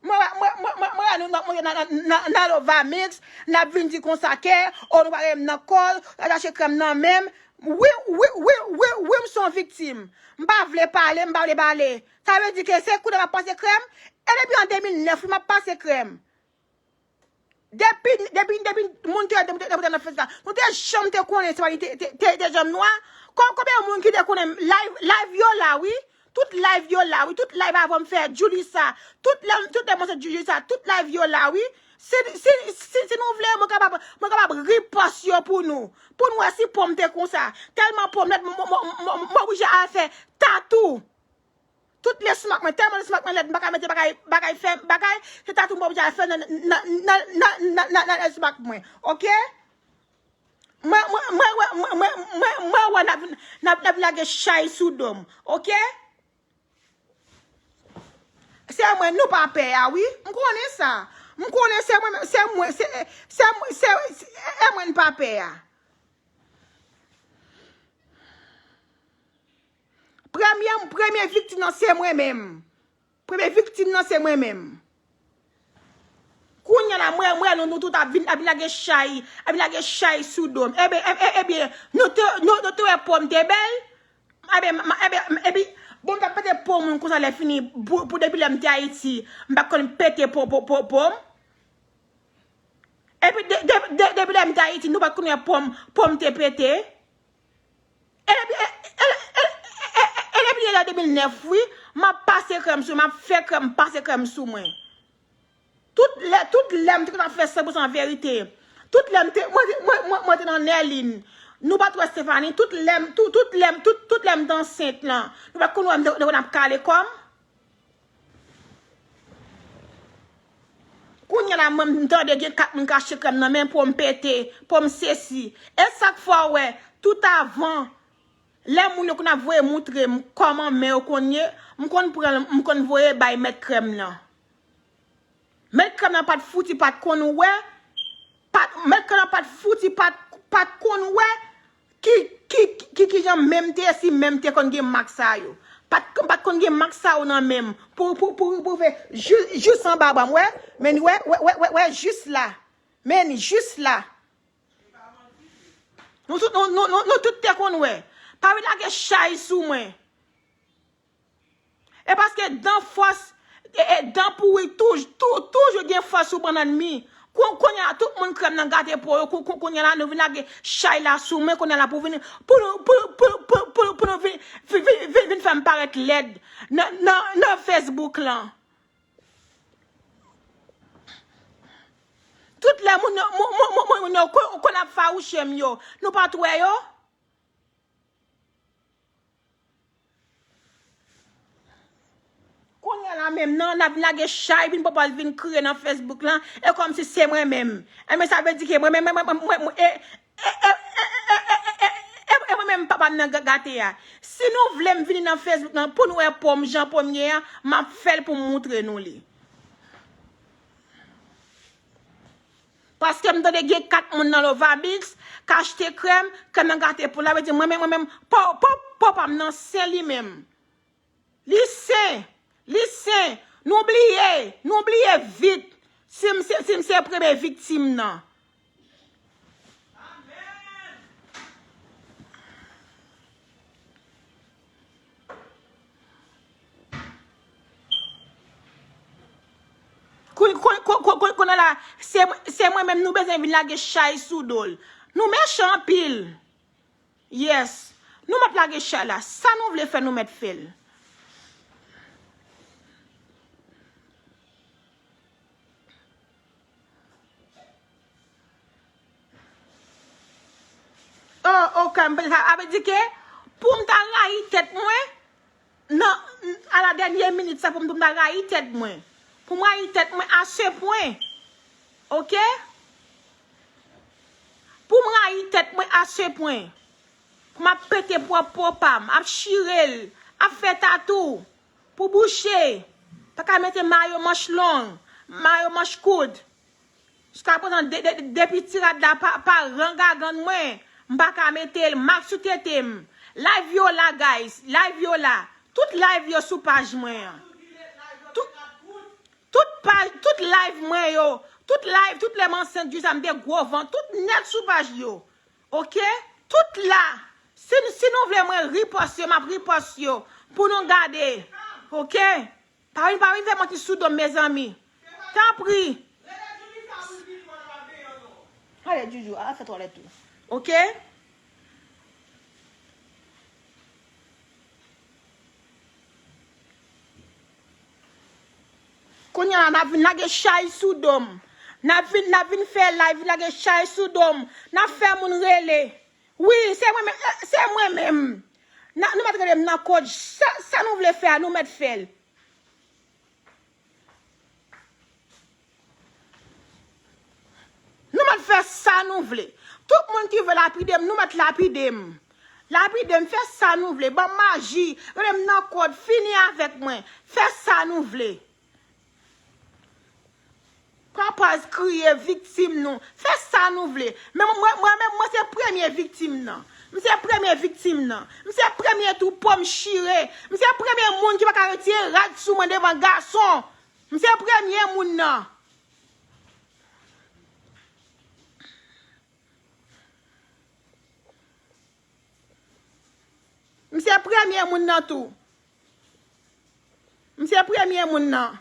Mwen, mwen, mwen, mwen, mwen, nou, nou, mwen, nan, nan, nan, nan Lova Mix, n ap vin di konsa ke, o, nou pa renmen m nan kòl, n ap chache krèm nan men m. Wi, wi, wi, wi, wi, m se yon viktim. M pa vle pale, m pa vle pale. Sa vle di ke se kounye a m ap pase krèm, e depi an de mil nèf, wi, m ap pase krèm. Depi, depi, depi moun te, te, te, te nan fèt la, nou te janm te konnen se pa li te, te, te, te janm nwa. Kon-, konbyen moun ki te konnen live, live yo la, wi. Tout live yo la, wi. Tout live avan m fè Julissa. Tout lè, tout lè mwen fè Julissa, tout live yo la, wi. Si, si, si, si nou vle, mwen kapab, mwen kapab ripòs yo pou nou. Pou nou wè si po m te konsa. Tèlman po m lèd, mwen, mwen, mwen, mwen oblije al fè tatou. Tout lestomak mwen, tèlman lestomak mwen lèd, m pa ka mete bagay, bagay fè, bagay, se tatou m oblije al fè nan, nan, nan lestomak mwen, oke? Mwen, mwen, mwen, mwen, mwen, mwen, mwen, mwen wè n ap, n ap, n ap lage chay sou do m, oke? Se mwen nou pa pè a, wi. M konnen sa. M konnen se mwen, se mwen, se, se mwen, se, se, e mwen n pa pè a. Premye, premye viktim nan se mwen menm. Premye viktim nan se mwen menm. Kounye a la, mwen, mwen, nou, nou tout ap vin, ap vin lage chay, ap vin lage chay sou do m. Ebyen, e, e, ebyen, nou te, nou, nou te wè po m te bèl? Ebyen, m, ebyen, m, epi, bon, m t ap pete po moun konsa lè fini, pou, pou depi lè m te Ayiti, m pa t konn pete po, po, po, po m. Epi, de, de, de, depi lè m te Ayiti, nou pa t konn wè po m, po m te pete. E depi, e, e, e, e, e, e depi de mil nèf, wi, m ap pase krèm sou, m ap fè krèm, pase krèm sou mwen. Tout lè, tout lè m te konn ap fè san pou san verite. Tout lè m te, mwen, mwen, mwen, mwen te nan Nèlin. Nou pa t wè Stephanie, tout lè m, tout, tout lè m, tout, tout lè m te ansent lan. Nou pa t konn wè m te, te konn ap kale kò m. Kounye a la, mwen, m tande gen kat moun k achte krèm nan men po m pete, po m sesi. E sa k fè w wè, tout avan, lè moun yo konn ap voye moutre m kòman men yo konn ye, m konn pran l, m konn voye bay mèt krèm nan. Mèt krèm nan pa t fouti, pa t konn wè, pa t, mèt krèm nan pa t fouti, pa t, pa t konn wè ki, ki, ki, ki jan men m te ye, si men m te konn gen mak sa yo. Pa t, pa t konn gen mak sa yo nan men m. Pou, pou, pou, pou fè jis, jis anba bra m, wè. Men, wè, wè, wè, wè, wè, jis la. Men, jis la. Nou tout, nou, nou, nou, nou tout te konn wè. Pa vin lage chay sou mwen. E paske dan fòs, e, e, dan pouri touj-, tou-, toujou gen fòs sou bannann mi. Kou-, kounye a, tout moun krèm nan gate po yo. Kou-, kou-, kounye a la, nou vin lage chay la sou mwen. Kounye a la, pou vin, pou nou, pou, pou, pou, pou, pou nou vin, vin, vin, vin, vin fè m parèt lèd nan, nan, nan Facebook lan. Tout lè moun yo, moun, moun, moun, moun, moun yo kon, konn ap fawouche m yo, nou pa t wè yo? Kounye a la menm nan, n ap vin lage chay, vin pòpòz vin kriye nan Facebook lan, e kòmsi se mwen menm. Enben, sa vle di ke mwen menm, mwen, mwen, mwen, mwen, e, e, e mwen menm papa m nan ga-, gate a. Si nou vle m vini nan Facebook lan, pou nou wè po m jan po m ye a, m ap fè l pou m moutre nou li. Paske m tande gen kat moun nan Lovabix k achte krèm, krèm nan gate po l. Sa vle di mwen menm, mwen menm, po, po, po pa m nan sen li menm. Li sen, li sen. Nou bliye, nou bliye vit. Si m se, si m se premye viktim nan. Koun-, koun-, koun-, koun-, koun-, kounye a la, se, se mwen menm nou bezwen vin lage chay sou do l. Nou mechan anpil. Yes. Nou mèt lage chay la. Sa nou vle fè, nou mèt fè l. Oh, ok, m panse sa, sa vle di ke pou m ta rayi tèt mwen, nan, a la dènye minit sa pou m, pou m ta rayi tèt mwen. Pou m rayi tèt mwen a se pwen. Ok? Pou m rayi tèt mwen a se pwen. Pou m ap pete pwòp po pa m, ap chire l, ap fè tatou, pou bouche, pa ka mete mayo manch long, mayo manch kout. Jiskaprezan, de, de, depi ti rad la pa, pa ran gagann mwen, m pa ka mete l, mak sou tete m. Live yo la, guys, live yo la. Tout live yo sou paj mwen an. Tout, tout paj, tout live mwen yo, tout live, tout lè m ansent, di sa m te gwo vant, tout nèt sou paj yo. Ok? Tout la. Si, si nou vle mwen repost yo, m ap repost yo. Pou nou gade. Ok? Pa vin, pa vin fè manti sou do m, mezanmi. Tanpri. Ale, Joujou, al fè twalèt ou. Ok? Kounye a la, n ap vin lage chay sou do m. N ap vin, n ap vin fè live, vin lage chay sou do m. N ap fè moun rele. Wi, se mwen menm, eh, se mwen menm. N a, nou mèt rele m nan kòd. Sa, sa nou vle fè a, nou mèt fè l. Nou mèt fè sa nou vle. Tout moun ki vle lapide m, nou mèt lapide m. Lapide m, fè sa nou vle. Ban m maji, rele m nan kòd, fini avèk mwen. Fè sa nou vle. Pran pòz kriye, viktim nou. Fè sa nou vle. Men mwen, mwen, mwen, mwen se premye viktim nan. M se premye viktim nan. M se premye tou po m chire. M se premye moun ki pa ka retire rad sou mwen devan gason. M se premye moun nan. M se premye moun nan tou. M se premye moun nan.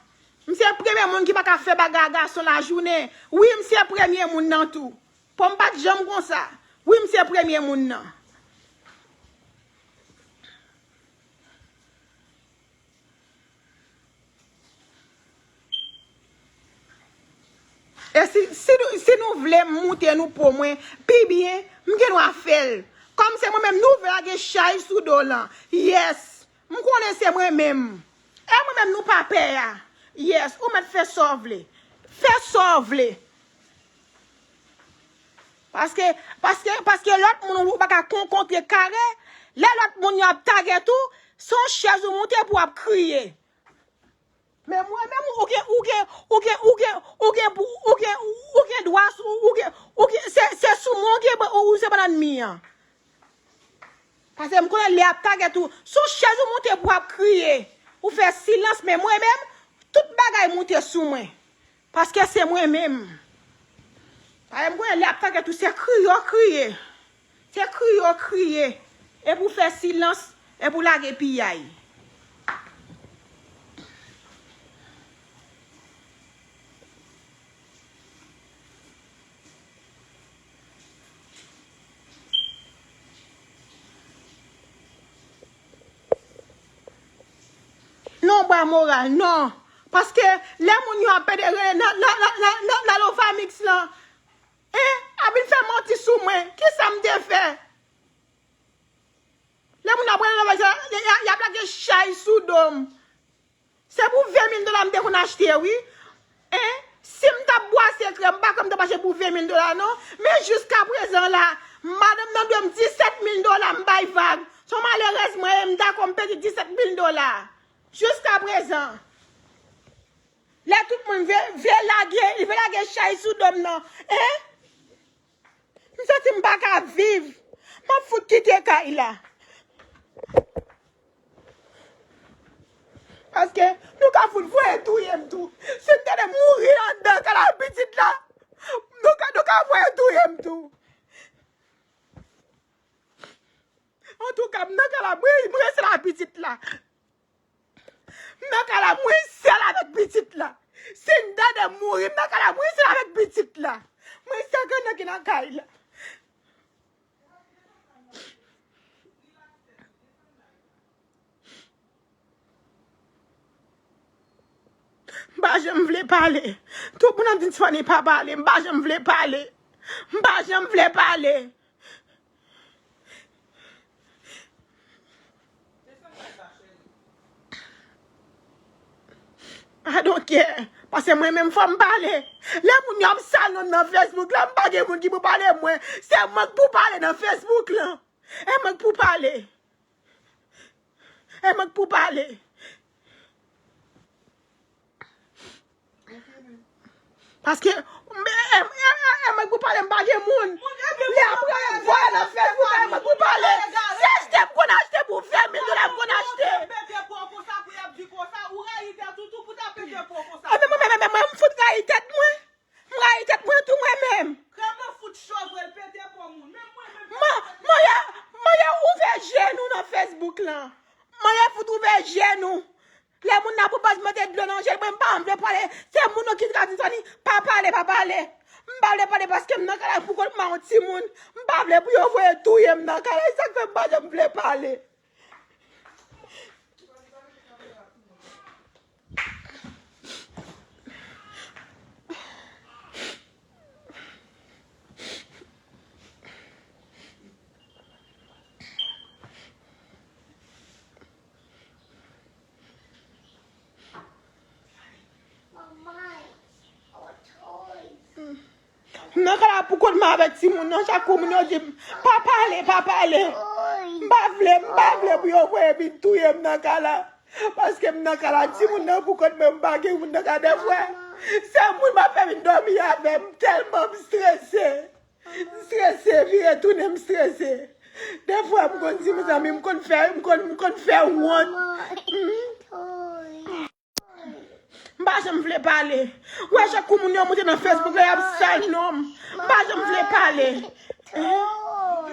M se premye moun ki pa ka fè bagay a gason lajounen. Wi, m se premye moun nan tou. Po m pa t janm konsa. Wi, m se premye moun nan. E si, si nou, si nou vle m moute nou po mwen pi byen, m gen dwa fè l. Kòm se mwen menm nou vle lage chay sou do lan. Yes. M konnen se mwen menm. E mwen menm nou pa pè a. Yes, ou mèt fè sa w vle. Fè sa w vle. Paske, paske, paske lòt moun ou pa ka kon-, kontre kare, lè lòt moun yo ap tagèt ou, se yon chèz ou moute pou w ap kriye. Men mwen menm, ou gen, ou gen, ou gen, ou gen, ou gen, ou gen, ou gen dwa, ou gen, ou gen, se, se sou mwen ou gen, ou, ou se bannann mi an. Paske m konnen lè y ap tagèt ou, sou chèz ou moute pou w ap kriye. Ou fè silans, men mwen menm, tout bagay moute sou mwen. Paske se mwen menm. Paske m konnen lè y ap tagèt ou, se kriye w kriye. Se kriye w kriye. Epi w fè silans, epi w lage piyay. Non, bwa moral, non. Paske lè moun yo ap pede rele nan, nan, nan, nan, nan, nan Lovamix lan, en, ap vin fè manti sou mwen. Kisa m te fè? Lè moun ap rele nan Lovamix lan, y, y, y ap lage chay sou do m. Se pou ven mil dola m te konn achte, wi. En? Si m t ap bwase krèm, m pa kwè m t ap achte pou ven mil dola, non. Men jiskaprezan la, madanm nan dwe m disèt mil dola, m bay vag. Se yon malerèz mwen ye, m dakò m peye disèt mil dola. Jiskaprezan. Lè tout moun vle, vle lage, li vle lage chay sou do m nan. En? M santi m pa ka viv. M ap fout kite kay la. Paske nou ka fout voye touye m tou. Si m tande mouri anndan kay la, pitit la, nou ka, nou ka voye touye m tou. Antouka, m nan kay la, mwen, mwen rete la pitit la. M nan kay la, mwen sèl avèk pitit la. Si n tande m mouri, m nan kay la, mwen sèl avèk pitit la. Mwen sèl grann nan ki nan kay la. M pa janm vle pale. Tout moun ap di Tiffany pa pale. M pa janm vle pale. M pa janm vle pale. I don't care. Paske mwen menm fò m pale. Lè moun yo ap sal non m nan Facebook la, m pa gen moun ki pou pale mwen. Se mwen k pou pale nan Facebook lan. E mwen k pou pale. E mwen k pou pale. Paske, e, e, e, e, e mwen k pou pale, m pa gen moun. Lè apre, vwala nan Facebook, e mwen k pou pale. Se achte m konn achte pou ven mil dola m konn achte. E men mwen, men, men, men, mwen, m fout rayi tèt mwen. M rayi tèt mwen tou mwen menm. Krèm nan fout cho vre, l pete po moun. Menm mwen menm. Mwen, mwen, mwen ouvè je nou nan Facebook lan. Mwen fout ouvè je nou. Lè moun nan pou baz mete dlo nan je l, mwen m pa vle pale. Se moun nan ki ka di Tiffany, pa pale, pa pale. M pa vle pale paske m nan kay la pou kont mwen yon timoun. M pa vle pou yo voye touye m nan kay la. E sa k fè m pa janm vle pale. M nan kay la pou kont mwen avèk timoun nan, chak kou moun yo di m, pa pale, pa pale. M pa vle, m pa vle pou yo voye vin touye m nan kay la. Paske m nan kay la, timoun nan pou kont mwen, m pa gen moun nan kay la. Dèfwa, se moun m ap fè vin dòmi avè m, tèlman m strese. M strese, vire tounen, m strese. Dèfwa, m konn di, mezanmi, m konn fè, m konn, m konn fè wont. Hmm? M pa janm vle pale. Ou wè chak kou moun yo moute nan Facebook la, y ap sal non m. M pa janm vle pale. Pran,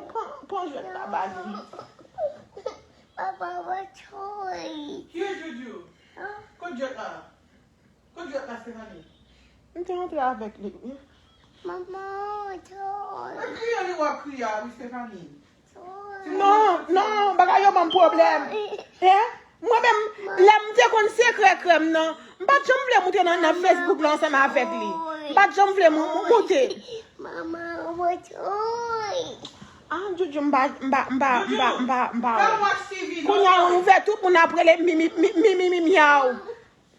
pran, pran jwèt la ba li. Papa, what's toy? Ki Joujou? Kot jwèt la? Kot jwèt la, Stephanie? M te antre avèk li, wi. Manman, toy. Mwen kriye li w ap kriye a, wi, Stephanie. Non, non, bagay yo ban m pwoblèm. Hein? Mwen menm, lè m te konn sekrè krèm nan, m pa t janm vle moute nan, nan Facebook la ansanm avèk li. M pa t janm vle mou-, mou-, moute. Mama, what's toy? Ah, Joujou, m pa, m pa, m pa, m pa, m pa, m pa. Kounye a, ou ouvè tout moun ap rele mi, mi, mi, mi, mi, mi, myaw.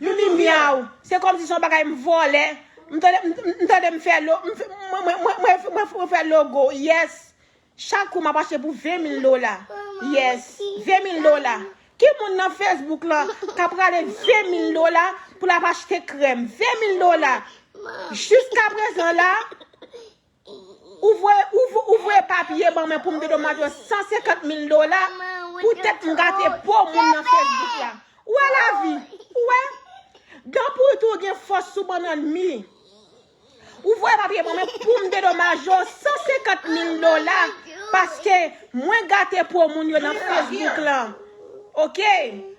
Mimi myaw, se kòmsi se yon bagay m vòlè. M tande, m, m, m tande m fè lo-, m fè, mwen, mwen, mwen, mwen, mwen, mwen fè logo, yes. Chak kou m ap achte pou ven mil dola. Yes, ven mil dola. Ki moun nan Facebook lan k ap rale ven mil dola pou l ap achte krèm? Ven mil dola. Jiskaprezan la, Ou voye, ou vo-, ou voye papye ban mwen pou m dedomaje w san senkant mil dola poutèt m gate po moun nan Facebook la. Ou wè lavi? Ou wè? Granpoutou gen fòs sou bannann mi. Ou voye papye ban mwen pou m dedomaje w san senkant mil dola paske mwen gate po moun yo nan Facebook lan. Oke?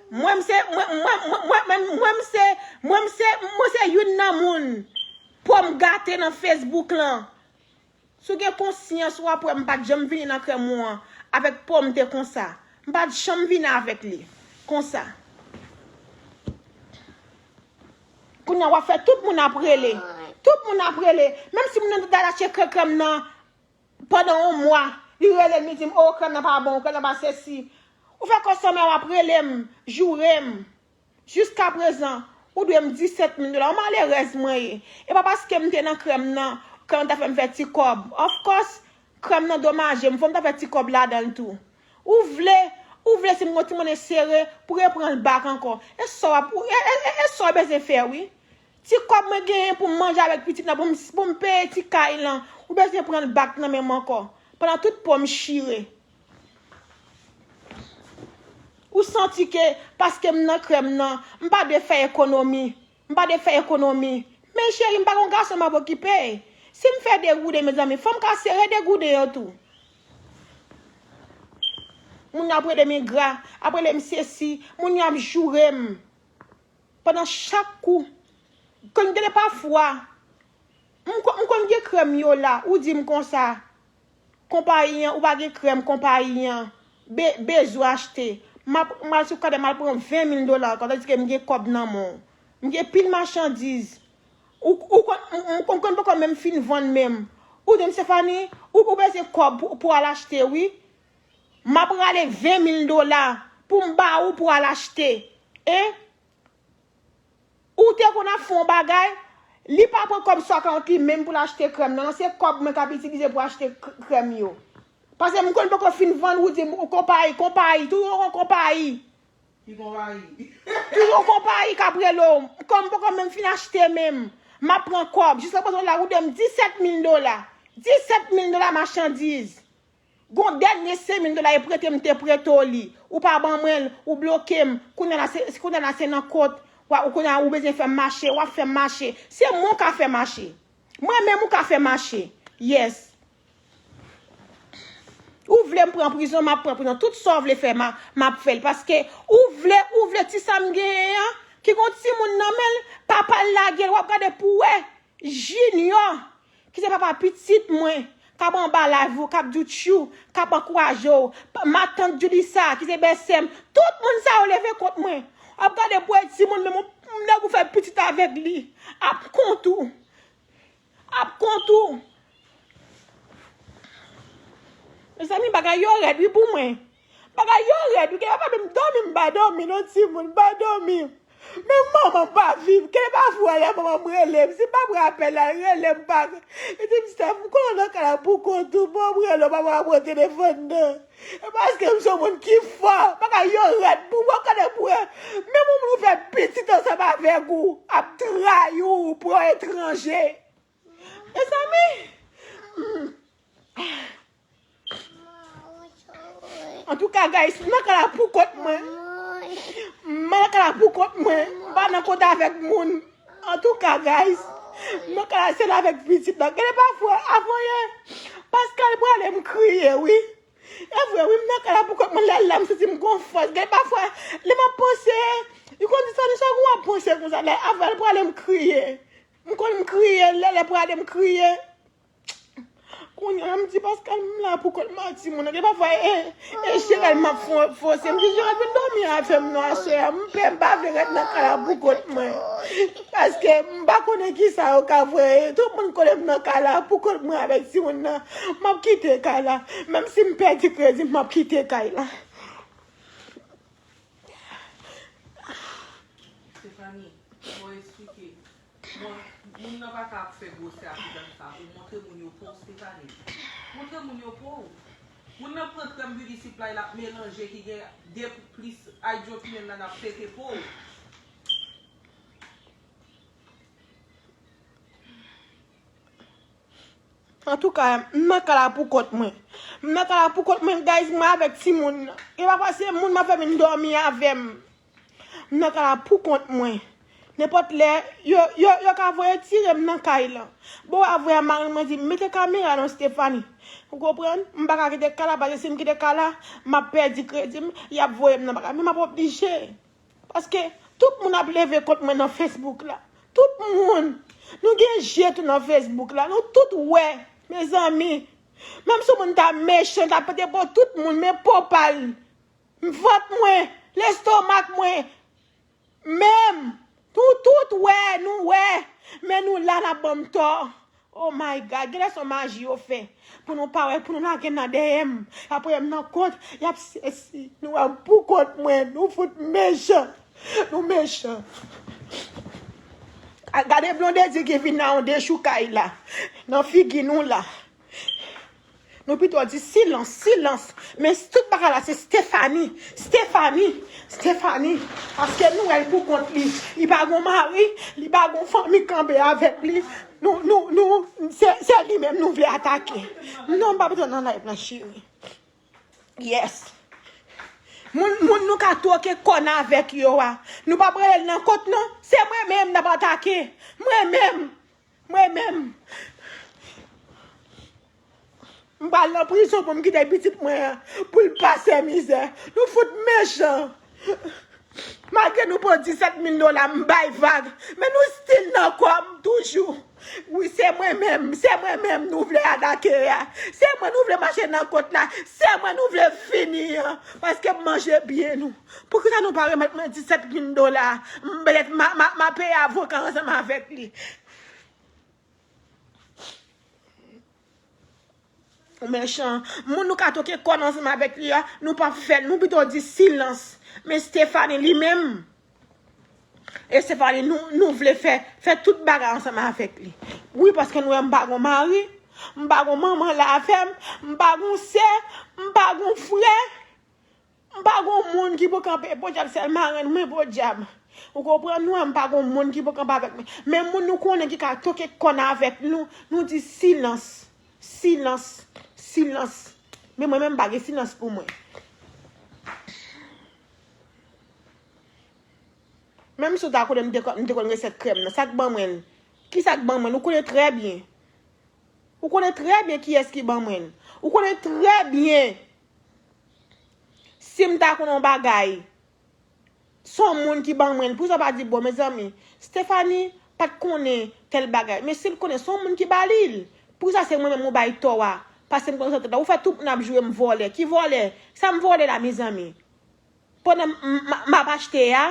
Mwen m se, mwen, mwen, mwen, mwen, mwen, mwen m se, mwen m se, mwen se youn nan moun po m gate nan Facebook lan. Si w gen konsyans, w ap wè m pa t janm vini nan krèm ou an avèk po m te konsa. M pa t janm vini avèk li konsa. Kounye a, w ap fè tout moun ap rele. Tout moun ap rele. Menm si moun nan te al achte krè-, krèm nan pandan yon mwa, li rele m, li di m, "O, krèm nan pa bon, krèm nan pa sesi." Ou fè kòstomè w ap rele m, joure m. Jiskaprezan, ou dwe m disèt mil dola. Yon malerèz mwen ye. E pa paske m te nan krèm nan, krèm nan ta fè m fè ti kòb. Of course, krèm nan domaje m. Fò m ta fè ti kòb ladan l tou. Ou vle, ou vle si m gon ti monnen sere pou reprann bak ankò. E sa w ap, e, e, e, e sa w bezwen fè, wi. Ti kòb mwen genyen pou m manje avèk pitit lan, pou m, pou m peye ti kay lan, ou bezwen pran l bak nan men m ankò. Pandan tout po m chire. Ou santi ke paske m nan krèm nan, m pa dwe fè ekonomi. M pa dwe fè ekonomi. Men cheri, m pa gon gason m ap okipe. Si m fè degouden, mezanmi, fò m ka sere degouden yo tou. Moun yo ap rele m engra, ap rele m sesi, moun yo ap joure m. Pandan chak kou, konn gen de pafwa, m ko-, m konn gen krèm yo la, ou di m konsa, konpayi an, ou pa gen krèm konpayi an be-, bezwen achte. M ap, m al sou kadè, m al pran ven mil dola ankò, tandis ke m gen kòb nan men w. M gen pil machandiz. Ou, ou konn, m, m, m konn poko menm fin vann menm. Ou di m, Stefani, ou, ou bezwen kòb pou, pou al achte, wi. M ap rale ven mil dola pou m ba ou pou al achte. En? Ou te konn ap fè yon bagay, li pa pran kòb sa kont li menm pou l achte krèm nan. Se kòb mwen k ap itilize pou achte k-, krèm yo. Paske m konn poko fin vann, ou di m, ou konpayi, konpayi, toujou yon konpayi. Ki konpayi? Toujou yon konpayi k ap rele w. Kòm m poko menm fin achte menm. M ap pran kòb. Jiskaprezan la, ou dwe m disèt mil dola. Disèt mil dola machandiz. Gon dènye senk mil dola e prete m te prete w li. Ou pa ban mwen l, ou bloke m. Kounye a la se, kounye a la se nan kot. Wa, ou kounye a ou bezwen fè m mache, w ap fè m mache. Se mwen w ka fè mache. Mwen menm ou ka fè mache. Yes. Ou vle m pran prizon, m ap pran prizon. Tout sa w vle fè, m a, m ap fè l. Paske ou vle, ou vle ti sa m genyen an, ki gon timoun nan men l, papa l lage l, w ap gade pou w wè. Junior, ki se papa pitit mwen, k ap anba live ou, k ap di w tchou, k ap ankouraje w, pa-, matant Julissa, ki se bèsè m, tout moun sa yo leve kont mwen. W ap gade pou w wè timoun, menm yon nèg ou fè pitit avèk li, ap kont ou. Ap kont ou. Mezanmi, bagay yo rèd wi pou mwen. Bagay yo rèd wi, gen papa menm dòmi m pa dòmi non timoun, m pa dòmi. Men manman m pa viv, gen pafwa lè manman m rele m, si m pa pran apèl la, l rele m pa. Li di m, Steph, m konnen w nan kay la pou kont ou, bon, m rele w, papa pa pran telefòn nan. E paske m se yon moun ki fò, bagay yo rèd pou mwen, w ap gade pou wè. Menm yon moun ou fè pitit ansanm avèk ou, ap trayi w pou yon etranje. Mezanmi! Antouka, guys, m nan kay la pou kont mwen. M nan kay la pou kont mwen. M pa nan kont avèk moun. Antouka, guys, m nan kay la sèl avèk pitit la. Gade pafwa, avan yè, Pascal prale m kriye, wi. E vre, wi, m nan kay la pou kont mwen, lè l la, m santi m gon fòs. Gen pafwa, lè m ap panse, li konn di, Soni, sa w ap panse konsa la? Avan l prale, m kriye. M konn m kriye, lè l prale, m kriye. Kounye a, m di, Pascal, m la pou kont mwen ak timoun nan. Gen pafwa, e, e, e Gerald m ap fon-, fòse. M di, Gerald, vin dòmi avè m non aswè a. M pè, m pa vle rete nan kay la pou kont mwen. Paske m pa konnen kisa yo ka voye. Tout moun konnen m nan kay la pou kont mwen avèk timoun nan. M ap kite kay la. Menm si m pèdi kredi, m ap kite kay la. Stephanie, mwen eksplike. Mwen, moun nan pa ka ap fè gwosè ak ou konsa. Ou montre moun yo po w, Stephanie. Montre moun yo po w. Moun nan pran krèm Beauty Supply, l ap melanje ki gen de plis hydroquinone la, l ap pete po w. Antouka, m nan kay la pou kont mwen. M nan kay la pou kont mwen, guys, mwen avèk timoun nan. E pa pase moun m ap fè vin dòmi avè m. M nan kay la pou kont mwen. Nenpòt lè, yo, yo, yo ka voye tire m nan kay lan. Bon, apre a, mari mwen di, "Mete kamera non, Stephanie." Ou konprann? M pa ka kite kay la, paske si m kite kay la, m ap pèdi kredi m, y ap voye m nan bagay. Men m ap oblije. Paske tout moun ap leve kont mwen nan Facebook la. Tout moun. Nou gen je tou nan Facebook la. Nou tout wè, mezanmi. Menm si yon moun ta mechan, ta pete pou tout moun, men po pa l. Vant mwen, lestomak mwen, menm. Nou tout wè, nou wè. Men nou la, n ap ban m tò. Oh my God, genlè se yon maji yo fè. Pou nou pa wè, pou nou lage m nan D M. Y ap wè m nan kont, y ap sezi. Nou wè m pou kont mwen, nou fout mechan. Nou mechan. A, gade Blondedy ki vin nan yon dechoukay la. Nan figi nou la. Nou pito di silans, silans. Men tout bagay la se Stephanie, Stephanie, Stephanie. Paske nou wè l pou kont li. Li pa gon mari, li pa gon fanmi kanpe avèk li. Nou, nou, nou, se, se li menm nou vle atake. Non, m pa bezwen nan live lan, cheri. Yes. Moun, moun nou ka twoke kòn avèk yo a. Nou p ap rele l nan kont non. Se mwen menm n ap atake. Mwen menm. Mwen menm. M pral nan prizon pou m kite pitit mwen an, pou l pase mizè. Nou fout mechan. Malgre nou pran disèt mil dola, m bay vag. Men nou still nan kò m toujou. Wi, se mwen menm, se mwen menm nou vle atake a. Se mwen nou vle mache nan kont la. Se mwen nou vle fini an. Paske m manje byen nou. Poukisa nou pa remèt mwen disèt mil dola? M bèlèt ma, ma, ma peye avoka ansanm avèk li. Ou mechan. Moun nou ka twoke kòn ansanm avèk li a, nou p ap fè l. Nou pito di silans. Men Stephanie li menm. E Stephanie, nou, nou vle fè, fè tout bagay ansanm avèk li. Wi, paske nou wè m pa gon mari, m pa gon manman la avè m, m pa gon sè, m pa gon frè. M pa gon moun ki pou kanpe, podyab sèl marenn mwen, podyab. Ou konprann? Nou wè m pa gon moun ki pou kanpe avèk mwen. Men moun nou konnen ki ka twoke kòn avèk nou, nou di silans. Silans. Silans. Men mwen menm m pa gen silans pou mwen. Menm si w ta konnen m te, m te konn resèt krèm nan, sa k ban mwen l? Kisa k ban mwen l? Ou konnen trè byen. Ou konnen trè byen kiyès ki ban mwen l. Ou konnen trè byen. Si m ta konnen yon bagay, se yon moun ki ban mwen l. Poukisa w pa di, bon, mezanmi, Stephanie pa t konnen tèl bagay. Men si l konnen, se yon moun ki ba li l. Poukisa se mwen menm ou bay tò a? Paske m konnen sa tèt la. Ou fè tout moun ap joure m vòlè. Ki vòlè? Sa m vòlè la, mezanmi? Pandan m, m, m ap achte a,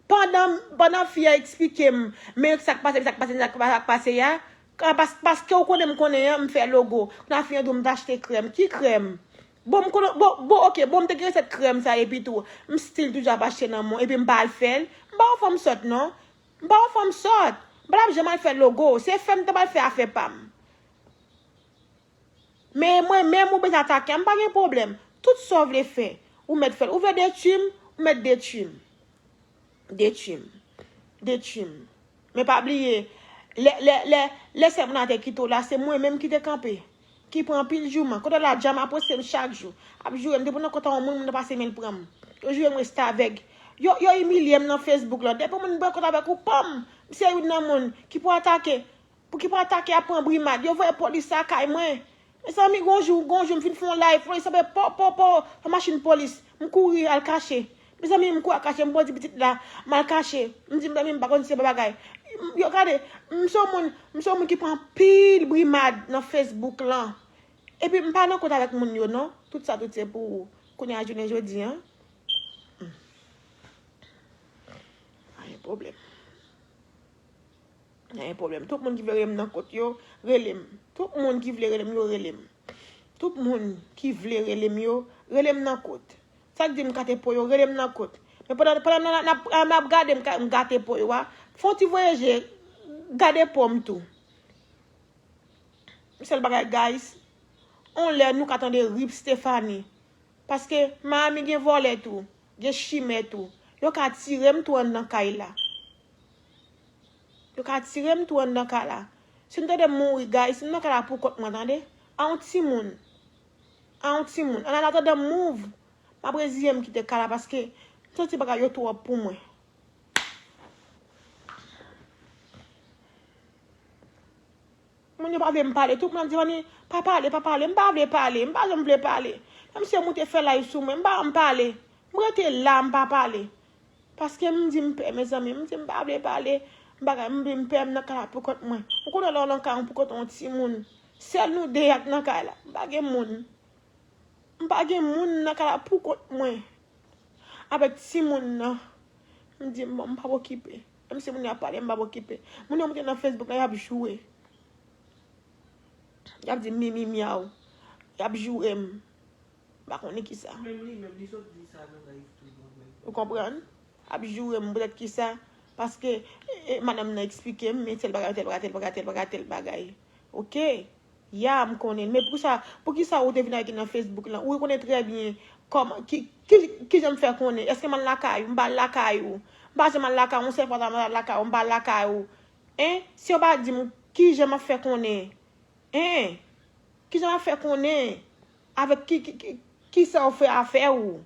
pandan, pandan fi a eksplike m, men sa k pase, sa k pase, sa k pa-, sa k pase a, ka pas-, paske w konnen m konnen an, m fè logo. Kounye a fi an di w m t achte krèm. Ki krèm? Bon, m konnen, bon, bon, oke, bon, m te gen resèt krèm sa epi tou, m still toujou ap achte nan men w, epi m pa al fè l. M pa yon fanm sòt, non. M pa yon fanm sòt. M pa t ap janm al fè logo. Se fè m t ap al fè afè pa m. Men mwen menm ou bezwen atake m, m pa gen pwoblèm. Tout sa w vle fè, ou mèt fè l. Ou vle detwi m, ou mèt detwi m. Detwi m. Detwi m. Men pa bliye, lè, lè, lè, lè sèl moun a te kite w la, se mwen menm ki te kanpe. Ki pran anpil jouman. Kote w la, Jama poste m chak jou. Ap joure m, depi w nan kont a yon moun, moun nan pase men l pran m. Yo joure m restavèg. Yo, yo imilye m nan Facebook lan. Depi moun pran kont avèk ou, pam! M se youn nan moun ki pou atake. Pou ki pou atake ap pran brimad. Yo voye polis lakay mwen. Mezanmi, gon jou, gon jou, m fin fè yon live, polis ap po, po, po, yon machin polis. M kouri al kache. Mezanmi, m kouri al kache, m pran ti pitit la, m al kache. M di, mezanmi, m pa konn se pa bagay. Yo gade, m se yon moun, m se yon moun ki pran anpil brimad nan Facebook lan. Epi m pa nan kont avèk moun yo, non. Tout sa, tout se pou ou. Kounye a jounen jodi a, hmm. Pa gen pwoblèm. Anyen pwoblèm. Tout moun ki vle rele m nan kont yo, rele m. Tout moun ki vle rele m yo, rele m. Tout moun ki vle rele m yo, rele m nan kont. Sa k di m gate po yo, rele m nan kont. Men pandan, pandan n ap, n ap, n ap gade m ka, m gate po yo a, fè yon ti voye je, gade po m tou. Sèl bagay, guys, on lè nou ka tande R I P Stephanie. Paske Miami gen vòlè tou, gen chimè tou. Yo ka tire m tou anndan kay la. Yo ka tire m tou anndan kay la. Si nou tande m mouri, guys, m nan kay la pou kont mwen, tande. A yon timoun. A yon timoun. An atandan m move, m ap reziye m kite kay la paske m santi bagay yo twòp pou mwen. Moun yo pa vle m pale. Tout moun ap di, "Vani, pa pale, pa pale." M pa vle pale. M pa janm vle pale. Menm si yo moute fè live sou mwen, m pa janm pale. M rete la, m pa pale. Paske m di m pè, mezanmi. M di m pa vle pale. M bagay, m di m pè, m nan kay la pou kont mwen. Ou konnen lè w nan kay ou pou kont yon timoun. Sèl nou de ak nan kay la. M pa gen moun. M pa gen moun nan kay la pou kont mwen. Avèk timoun nan. M di, "Bon, m p ap okipe." Menm si moun yo ap pale, m p ap okipe. Moun yo moute nan Facebook la, y ap joure. Y ap di, "Mi, mi, myaw." Y ap joure m. M pa konnen kisa. Menm li menm, li sot di sa nan live tou, mwen menm. Ou konprann? Ap joure m poutèt kisa? Paske, e, e, madanm nan eksplike m, men tèl bagay, tèl bagay, tèl bagay, tèl bagay, tèl bagay. Oke. Ya, m konnen l. Men poukisa, poukisa ou te vin avèk li nan Facebook lan? Ou konnen trè byen kòman, ki, ki, kijan m fè konnen? Èske m al lakay ou? M pa al lakay ou. M pa janm al lakay ou. Yon sèl fwa sa m al lakay ou. M pa al lakay ou. Hein? Si w pa di m, kijan m ap fè konnen? Hein? Kijan m ap fè konnen? Avèk ki, ki, ki, kisa w fè afè ou?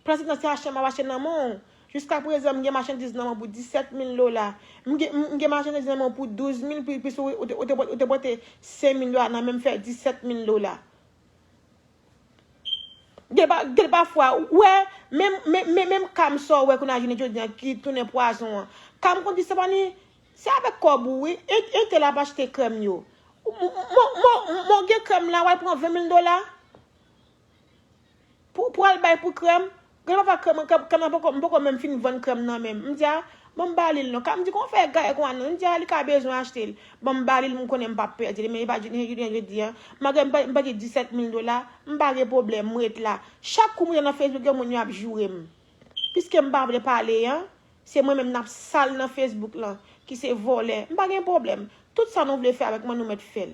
Prensip nan se achte m ap achte nan men w. Jiskaprezan, m gen machandiz nan men w pou disèt mil dola. M gen, m, m gen machandiz nan men w pou douz mil, pi, plis ou, ou te, ou te, ou te pote senk mil dola nan men m, fè disèt mil dola. Gen pa, gen pafwa, ou wè, menm, menm, menm, menm ka m sa w wè kounye a jounen jodi a ki tounen pwazon an. Ka m konn di se pa ni, se avèk kòb ou, wi. E, e te la ap achte krèm yo. Mwen, mwen, mwen, mwen gen krèm la, w al pran ven mil dola. Pou, pou al bay pou krèm, gen lè pafwa krèm, krèm, krèm nan poko, m poko menm fin vann krèm nan menm. M di a, bon, m ba li l non. Ka m di, "Kòman w fè gaye konsa non?" M di a, "Li ka bezwen achte l." Bon, m ba li l, m konnen m p ap pèdi li, men e pa jounen jodi a. Malgre m pa, m pèdi disèt mil dola, m pa gen pwoblèm, m ret la. Chak kou m ret nan Facebook, gen moun yo ap joure m. Piske m pa vle pale an, se mwen menm n ap sal nan Facebook lan, ki se vòlè. M pa gen pwoblèm. Tout sa nou vle fè avèk mwen, nou mèt fè l.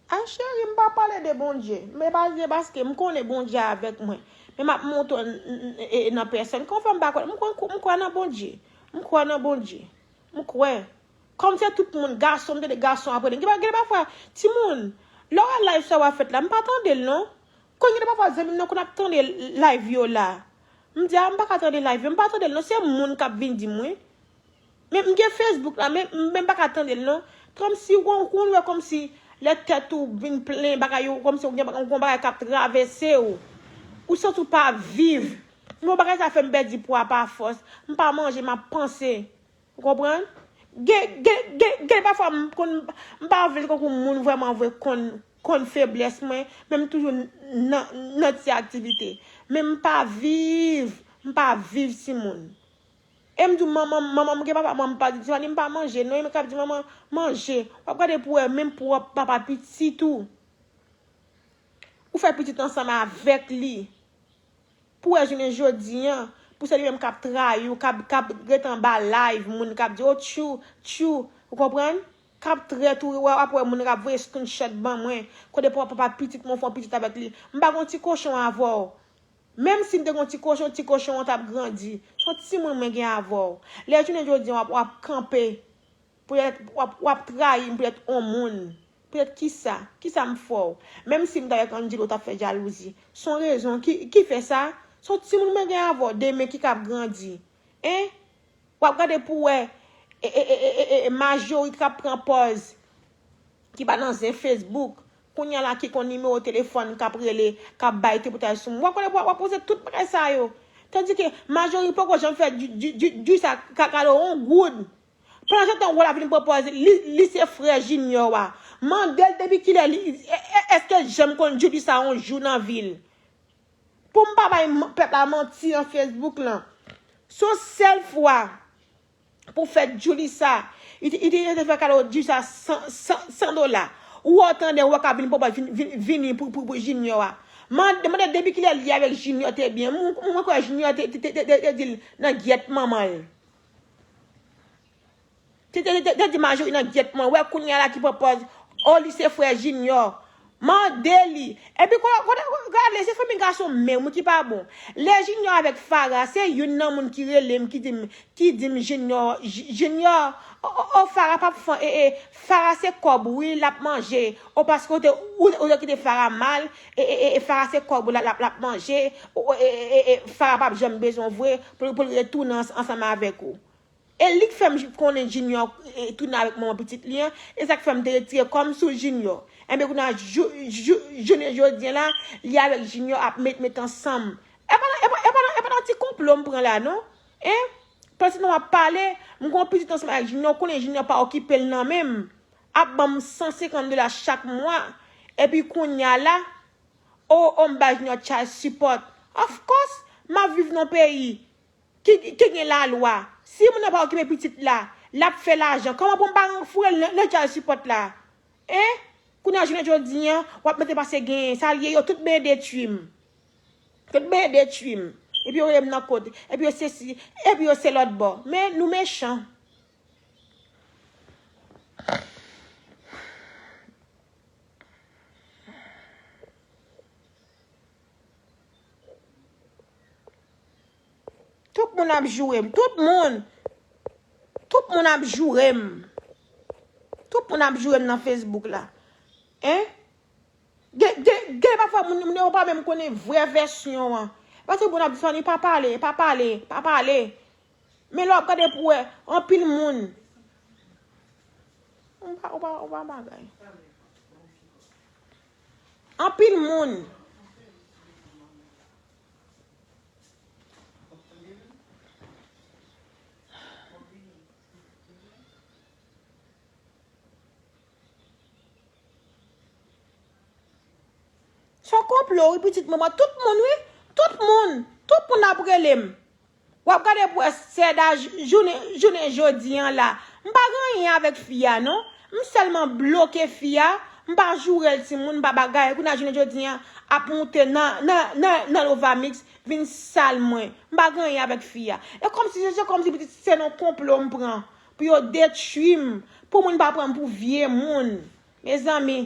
A cheri, m pa pale de Bondye. Men pa se paske m konnen Bondye avèk mwen. Men m ap montre w n-, n-, n-, e, nan pèsòn. Kòman fè m pa kwè? M kwè, m kwè nan Bondye. M kwè nan Bondye. M kwè. Kòm se tout moun, gason, m tande gason ap rele m. Gen pa, gen pafwa, timoun, lè w wè live sa w ap fèt la, m pa tande l non. Konn gen de pafwa zanmi m nan konn ap tande live yo la. M di a, m pa ka tande live yo, m pa tande l non, se moun k ap vin di m wi. Men m gen Facebook la, men, men m pa ka tande l non. Kòmsi ou konn, ou konn wè kòmsi lè tèt ou vin plen bagay yo, kòmsi ou gen, ou gen bagay k ap travèse w. Ou santi w pa viv. Bon, bagay sa fè m pèdi pwa pa fòs. M pa manje, m ap panse. Ou konprann? Gen, gen, gen, gen pafwa m konn, m pa vle tankou moun vrèman vre konn, konn feblès mwen, men m toujou nan, nan ti aktivite. Men m pa viv, m pa viv timoun. E m di w, manman, manman m gen papa, manman m pa di, Tivani, m pa manje non, e m k ap di manman, manje. W ap gade pou w wè, menm pwòp papa pitit ou. Ou fè pitit ansanm avèk li. Pou wè jounen jodi an, pou se li menm k ap trayi w, k ap, k ap ret anba live moun, k ap di, "O, tchou, tchou," ou konprann? K ap trèt ou, w ap wè moun k ap voye screenshot ban mwen, kote papa pitit mwen fè yon pitit avèk li. M pa gen yon ti kochon avè w. Menm si m te gen yon ti kochon, ti kochon an t ap grandi. Se yon timoun mwen gen avè w. Lè jounen jodi an, w ap, w ap kanpe. Poutèt w ap, w ap trayi m poutèt on moun. Poutèt kisa? Kisa m fè w? Menm si m t avèk Angelo, w t ap fè jalouzi. Se yon rezon ki, ki fè sa. Se yon timoun mwen gen avè w, demen ki k ap grandi. Hein? W ap gade pou w wè, e, e, Majori k ap pran pòz, ki pa nan zen Facebook. Kounye a la ki konn nimewo telefòn, k ap rele, k ap bay tripotay sou moun. W ap gade pou w, w ap poze tout bagay sa yo. Tandike Majori poko janm fè di, di, di, di sa ka, ka lo on goud. Pandan se tan w wè l ap vin pran pòz li, li se frè Junior a. Mande l depi kilè li, e, e, èske l janm konn Judy sa yon jou nan vi l? Pou m pa bay m-, pèp la manti nan Facebook lan. Se yon sèl fwa pou fèt Judy sa, li te, li te, li te fè kado Judy sa san, san, san dola. Ou wè w tande, ou wè k ap vin pran pòz vin, vin, vini pou, pou, pou Junior a. Mande, mande depi kilè li avèk Junior te byen. Mwen, mwen kwè Junior te, te, te di l nan gyèt manman l. Te, te, te, te di Majori nan gyèt mwen. Wè kounye a la ki pran pòz. O, li se frè Junior. Mande li. Epi, kote, kote, kote, se fanmi gason menm ki pa bon. Lè Junior avèk Farah, se youn nan moun ki rele m, ki di m, ki di m, Junior, J-, Junior, o, o, o, Farah p ap fan, e, e, Farah se kòb, wi, l ap manje. O, paske ou te, ou, ou te kite Farah mal, e, e, e, e, Farah se kòb, l ap, l ap, l ap manje. O, o, e, e, e, e, Farah p ap janm bezwen w vre pou, pou l retounen ans-, ansanm avèk ou. E li k fè m j-, konnen Junior, e, tounen avèk manman pitit li an. E sa k fè m te retire kò m sou Junior. Enben, kounye a, jou-, jou-, jounen jodi an la, li avèk Junior ap met, met ansanm. E pa nan, e pa, e pa nan, e pa nan ti konplo m pran la, non. Hein? Panse nou ap pale, m gon pitit ansanm avèk Junior, konnen Junior pa okipe l nan men m. Ap ban m san senkant dola chak mwa. Epi kounye a la, o, o, m ba Junior child support. Of course, m ap viv nan peyi ki, ki gen lalwa. Si moun nan pa okipe pitit la, l ap fè lajan. Kòman pou m pa foure l nan, nan child support la? Hein? Kounye a jounen jodi an, w ap mete pase genyen. Sa l ye, yo tout benyen detwi m. Tout benyen detwi m. Epi yo rele m nan kot. Epi yo sesi. Epi yo se lòt bò. Men nou mechan. Tout moun ap joure m. Tout moun. Tout moun ap joure m. Tout moun ap joure m nan Facebook la. Hein? Gen, gen, gen pafwa moun, moun yo pa menm konnen vrè vèsyon an. Paske moun ap di Fanny pa pale, pa pale, pa pale. Men lè w ap gade pou wè, anpil moun. Ou pa, ou pa, ou pa bagay. Anpil moun. Se yon konplo, wi, pitit manman. Tout moun, wi. Tout moun. Tout moun ap rele m. W ap gade pou wè Sèda j-, jounen, jounen jodi an la. M pa gen anyen avèk fi a, non. M sèlman bloke fi a. M pa joure l timoun, m pa bagay. Kounye a jounen jodi an ap moute nan, nan, nan, nan Lovamix, vin sal mwen. M pa gen anyen avèk fi a. E kòmsi, se, se kòmsi pitit se nan konplo m pran. Pou yo detwi m. Pou moun pa pran m pou vye moun. Mezanmi.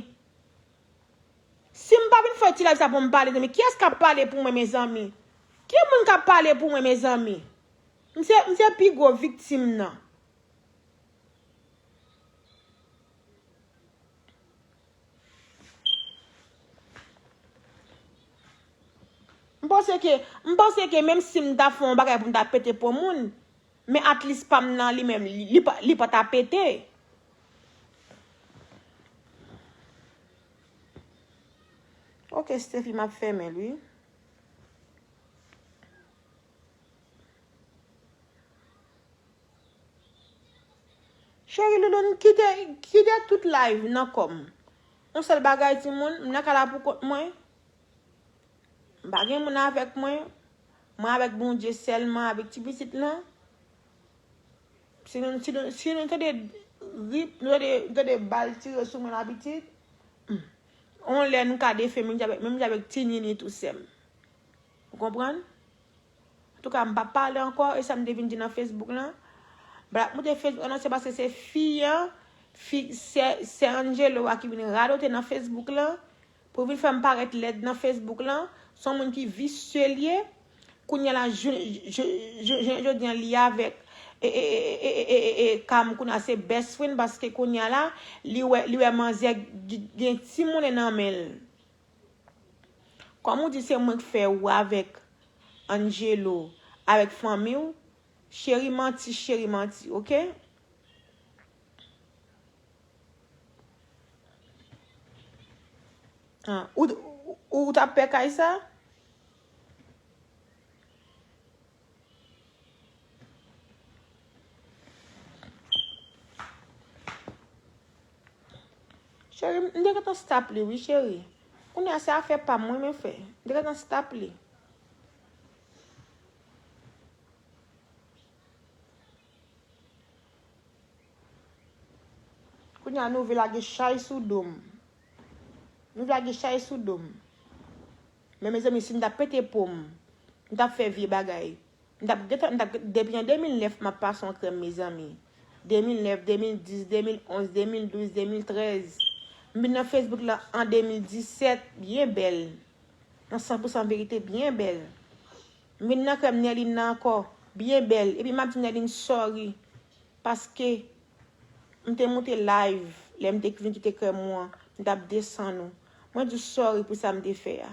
Si m pa vin fè ti live sa pou m pale, zanmi, kiyès k ap pale pou mwen, mezanmi? Ki moun k ap pale pou mwen, mezanmi? M se, m se pi gwo viktim nan. M panse ke, m panse ke menm si m ta fè yon bagay pou m ta pete po moun, men at least pa m nan li menm, li, li pa, li pa ta pete. Ok, Steffi, m ap fèmen l, wi. Cheri Louloun, kite, kite tout live nan kò m. Yon sèl bagay, timoun, m nan kay la pou kont mwen. M pa gen moun avèk mwen. Mwen avèk Bondye sèlman, avèk ti pitit lan. Si nou, si nou, si nou tande rip, nou tande, tande bal tire sou mwen lapitit, hmm, on lè nou ka defen menm jan avèk, menm jan avèk ti Nini tou, sè m. Ou konprann? Antouka, m p ap pale ankò, e sa m te vin di nan Facebook lan. Black moute Facebook lan, se paske se fi an, fi, sè, sè Angelo a ki vin radote nan Facebook lan, pou vin fè m parèt lèd nan Facebook lan. Se yon moun ki visye l ye. Kounye a la, je, je, je, je, jodi an, li avèk, e, e, e, Cam, kounye a se best friend, paske kounye a la, li wè, li wè manzè g-, gen timoun nan men l. Kòm ou di se mwen k fè ou avèk Angelo, avèk fanmi w, cheri manti, cheri manti, oke? Ah, ou, ou, ou t ap pè kay sa? Cheri, m te gentan stop li, wi, cheri. Kounye a, se afè pa m mwen men fè. M te gentan stop li. Kounye a, nou vle lage chay sou do m. Nou vle lage chay sou do m. Men, mezanmi, si m t ap pete po m, m t ap fè vye bagay. M t ap gentan, m t ap, depi an de mil nèf, m ap pase yon krèm, mezanmi. De mil nèf, de mil dis, de mil onz, de mil douz, de mil trèz. M vin nan Facebook la an de mil disèt, byen bèl. Nan san pou san verite, byen bèl. M vin nan krèm Nerline nan ankò, byen bèl. Epi m ap di Nerline sorry. Paske m te moute live, lè m te vin kite krèm ou an, m t ap desann ou. Mwen di w sorry pou sa m te fè a.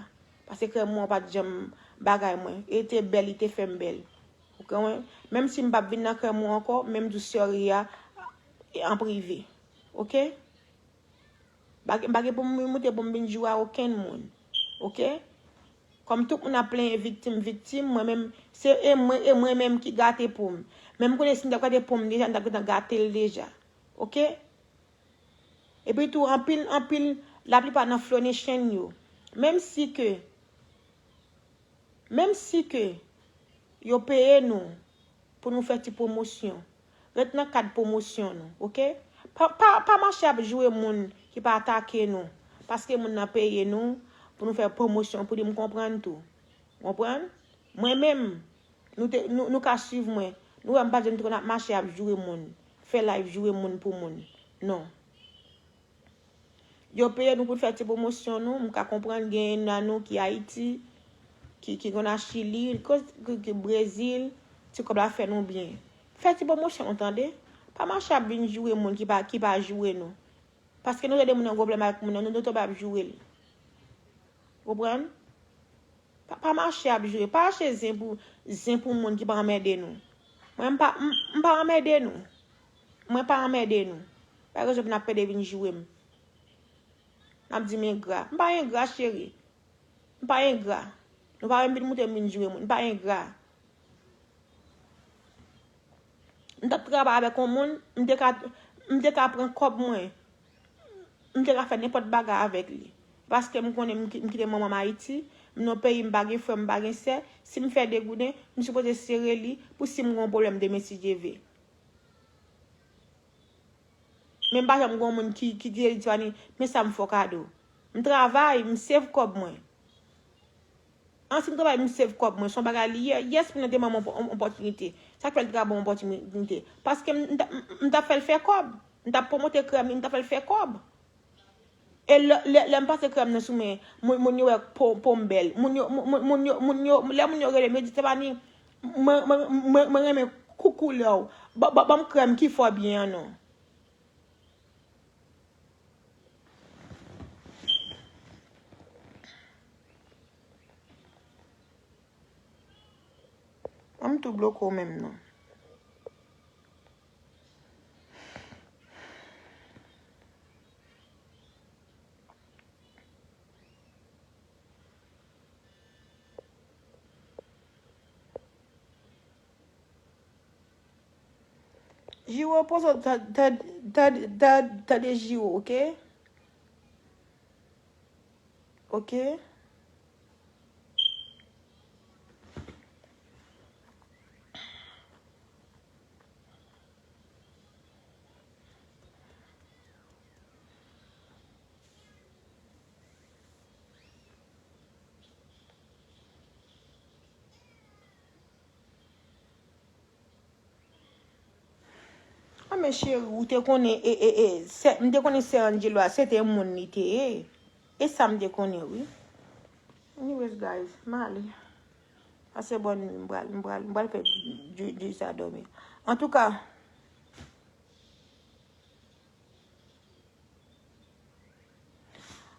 Paske krèm ou an pa t janm bagay mwen. E te bèl, li te fè m bèl. Ou konprann? Menm si m p ap vin nan krèm ou ankò, men m di w sorry a an prive. Oke? M pa gen, m pa gen pou m moute pou m vin joure a okenn moun. Oke? Kòm tout moun ap plenyen viktim, viktim, mwen menm, se e mwen, e mwen menm ki gate po m. Men m konnen si m t ap gate po m deja, m t ap gentan gate l deja. Oke? Epi tou, anpil, anpil, laplipa nan Flow Nation yo. Menm si ke, menm si ke yo peye nou pou nou fè ti pwomosyon, ret nan kad pwomosyon nou, oke? Pa, pa, pa mache ap joure moun ki pa atake nou, paske moun nan peye nou pou nou fè pwomosyon pou li, m konprann tou. Konprann? Mwen menm, nou te, nou, nou ka swiv mwen. Nou wè m pa t janm te konn ap mache ap joure moun, fè live joure moun pou moun. Non. Yo peye nou pou n fè ti pwomosyon nou. M ka konprann gen nan nou ki Ayiti, ki, ki konn a Chili, ki, ki, ki Brezil, ti kòb la fè nou byen. Fè ti pwomosyon nou, tande. Pa mache ap vin joure moun ki pa, ki pa joure nou. Paske nou tande moun nan gen pwoblèm avèk moun nan, nou, nou tonbe ap joure l. Konprann? Pa, pa mache ap joure. Pa achte zen pou, zen pou moun ki pa anmède nou. Mwen, m pa, m, m pa anmède nou. Mwen pa anmède nou. Pa gen rezon pou n ap pede vin joure m. N ap di m engra. M pa engra, cheri. M pa engra. Nou pa menm vin moute m vin joure moun. M pa engra. M t ap travay avèk yon moun, m te ka, m te ka pran kòb mwen. M te ka fè nenpòt bagay avèk li. Paske m konnen m ki-, m kite manman m Ayiti, m nan peyi m pa gen frè, m pa gen sè. Si m fè de gouden, m sipoze sere li pou si m gen yon pwoblèm demen si Dye ve. Men m pa janm gen yon moun ki, ki, ki di Tiffany, men sa m fè w kado. M travay, m save kòb mwen. An, si m travay, m save kòb mwen, se yon bagay li ye. Yes, moun nan te ban m yon, yon opòtinite. Sa k fè l te ka ban m opòtinite? Paske m, m t ap, m, m t ap fè l fè kòb. M t ap pwomote krèm li, m t ap fè l fè kòb. E lè, lè, lè m pase krèm nan sou men, moun, moun yo wè po, po m bèl. Moun yo, moun, moun, moun yo, moun yo, lè moun yo rele m, yo di, Stephanie, mwen, mwen, mwen, mwen renmen kou, koulè w. Ba, ba, ban m krèm ki fè w byen an non. Ban m tou bloke w menm non. Jiro, poze w, ta-, ta-, ta-, ta-, tande Jiro, oke? Oke? A men cheri, ou te konnen, e, e, e, sè, m te konnen sè Angelo a, se te moun li te ye. E sa m te konnen, wi. Anyways, guys, m ale. Pase bòn nwi, m pral, m pral, m pral fè Ju-, Ju-, Juice a dòmi. Antouka,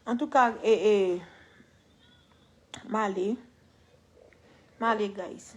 Antouka, e, e, m ale. M ale, guys.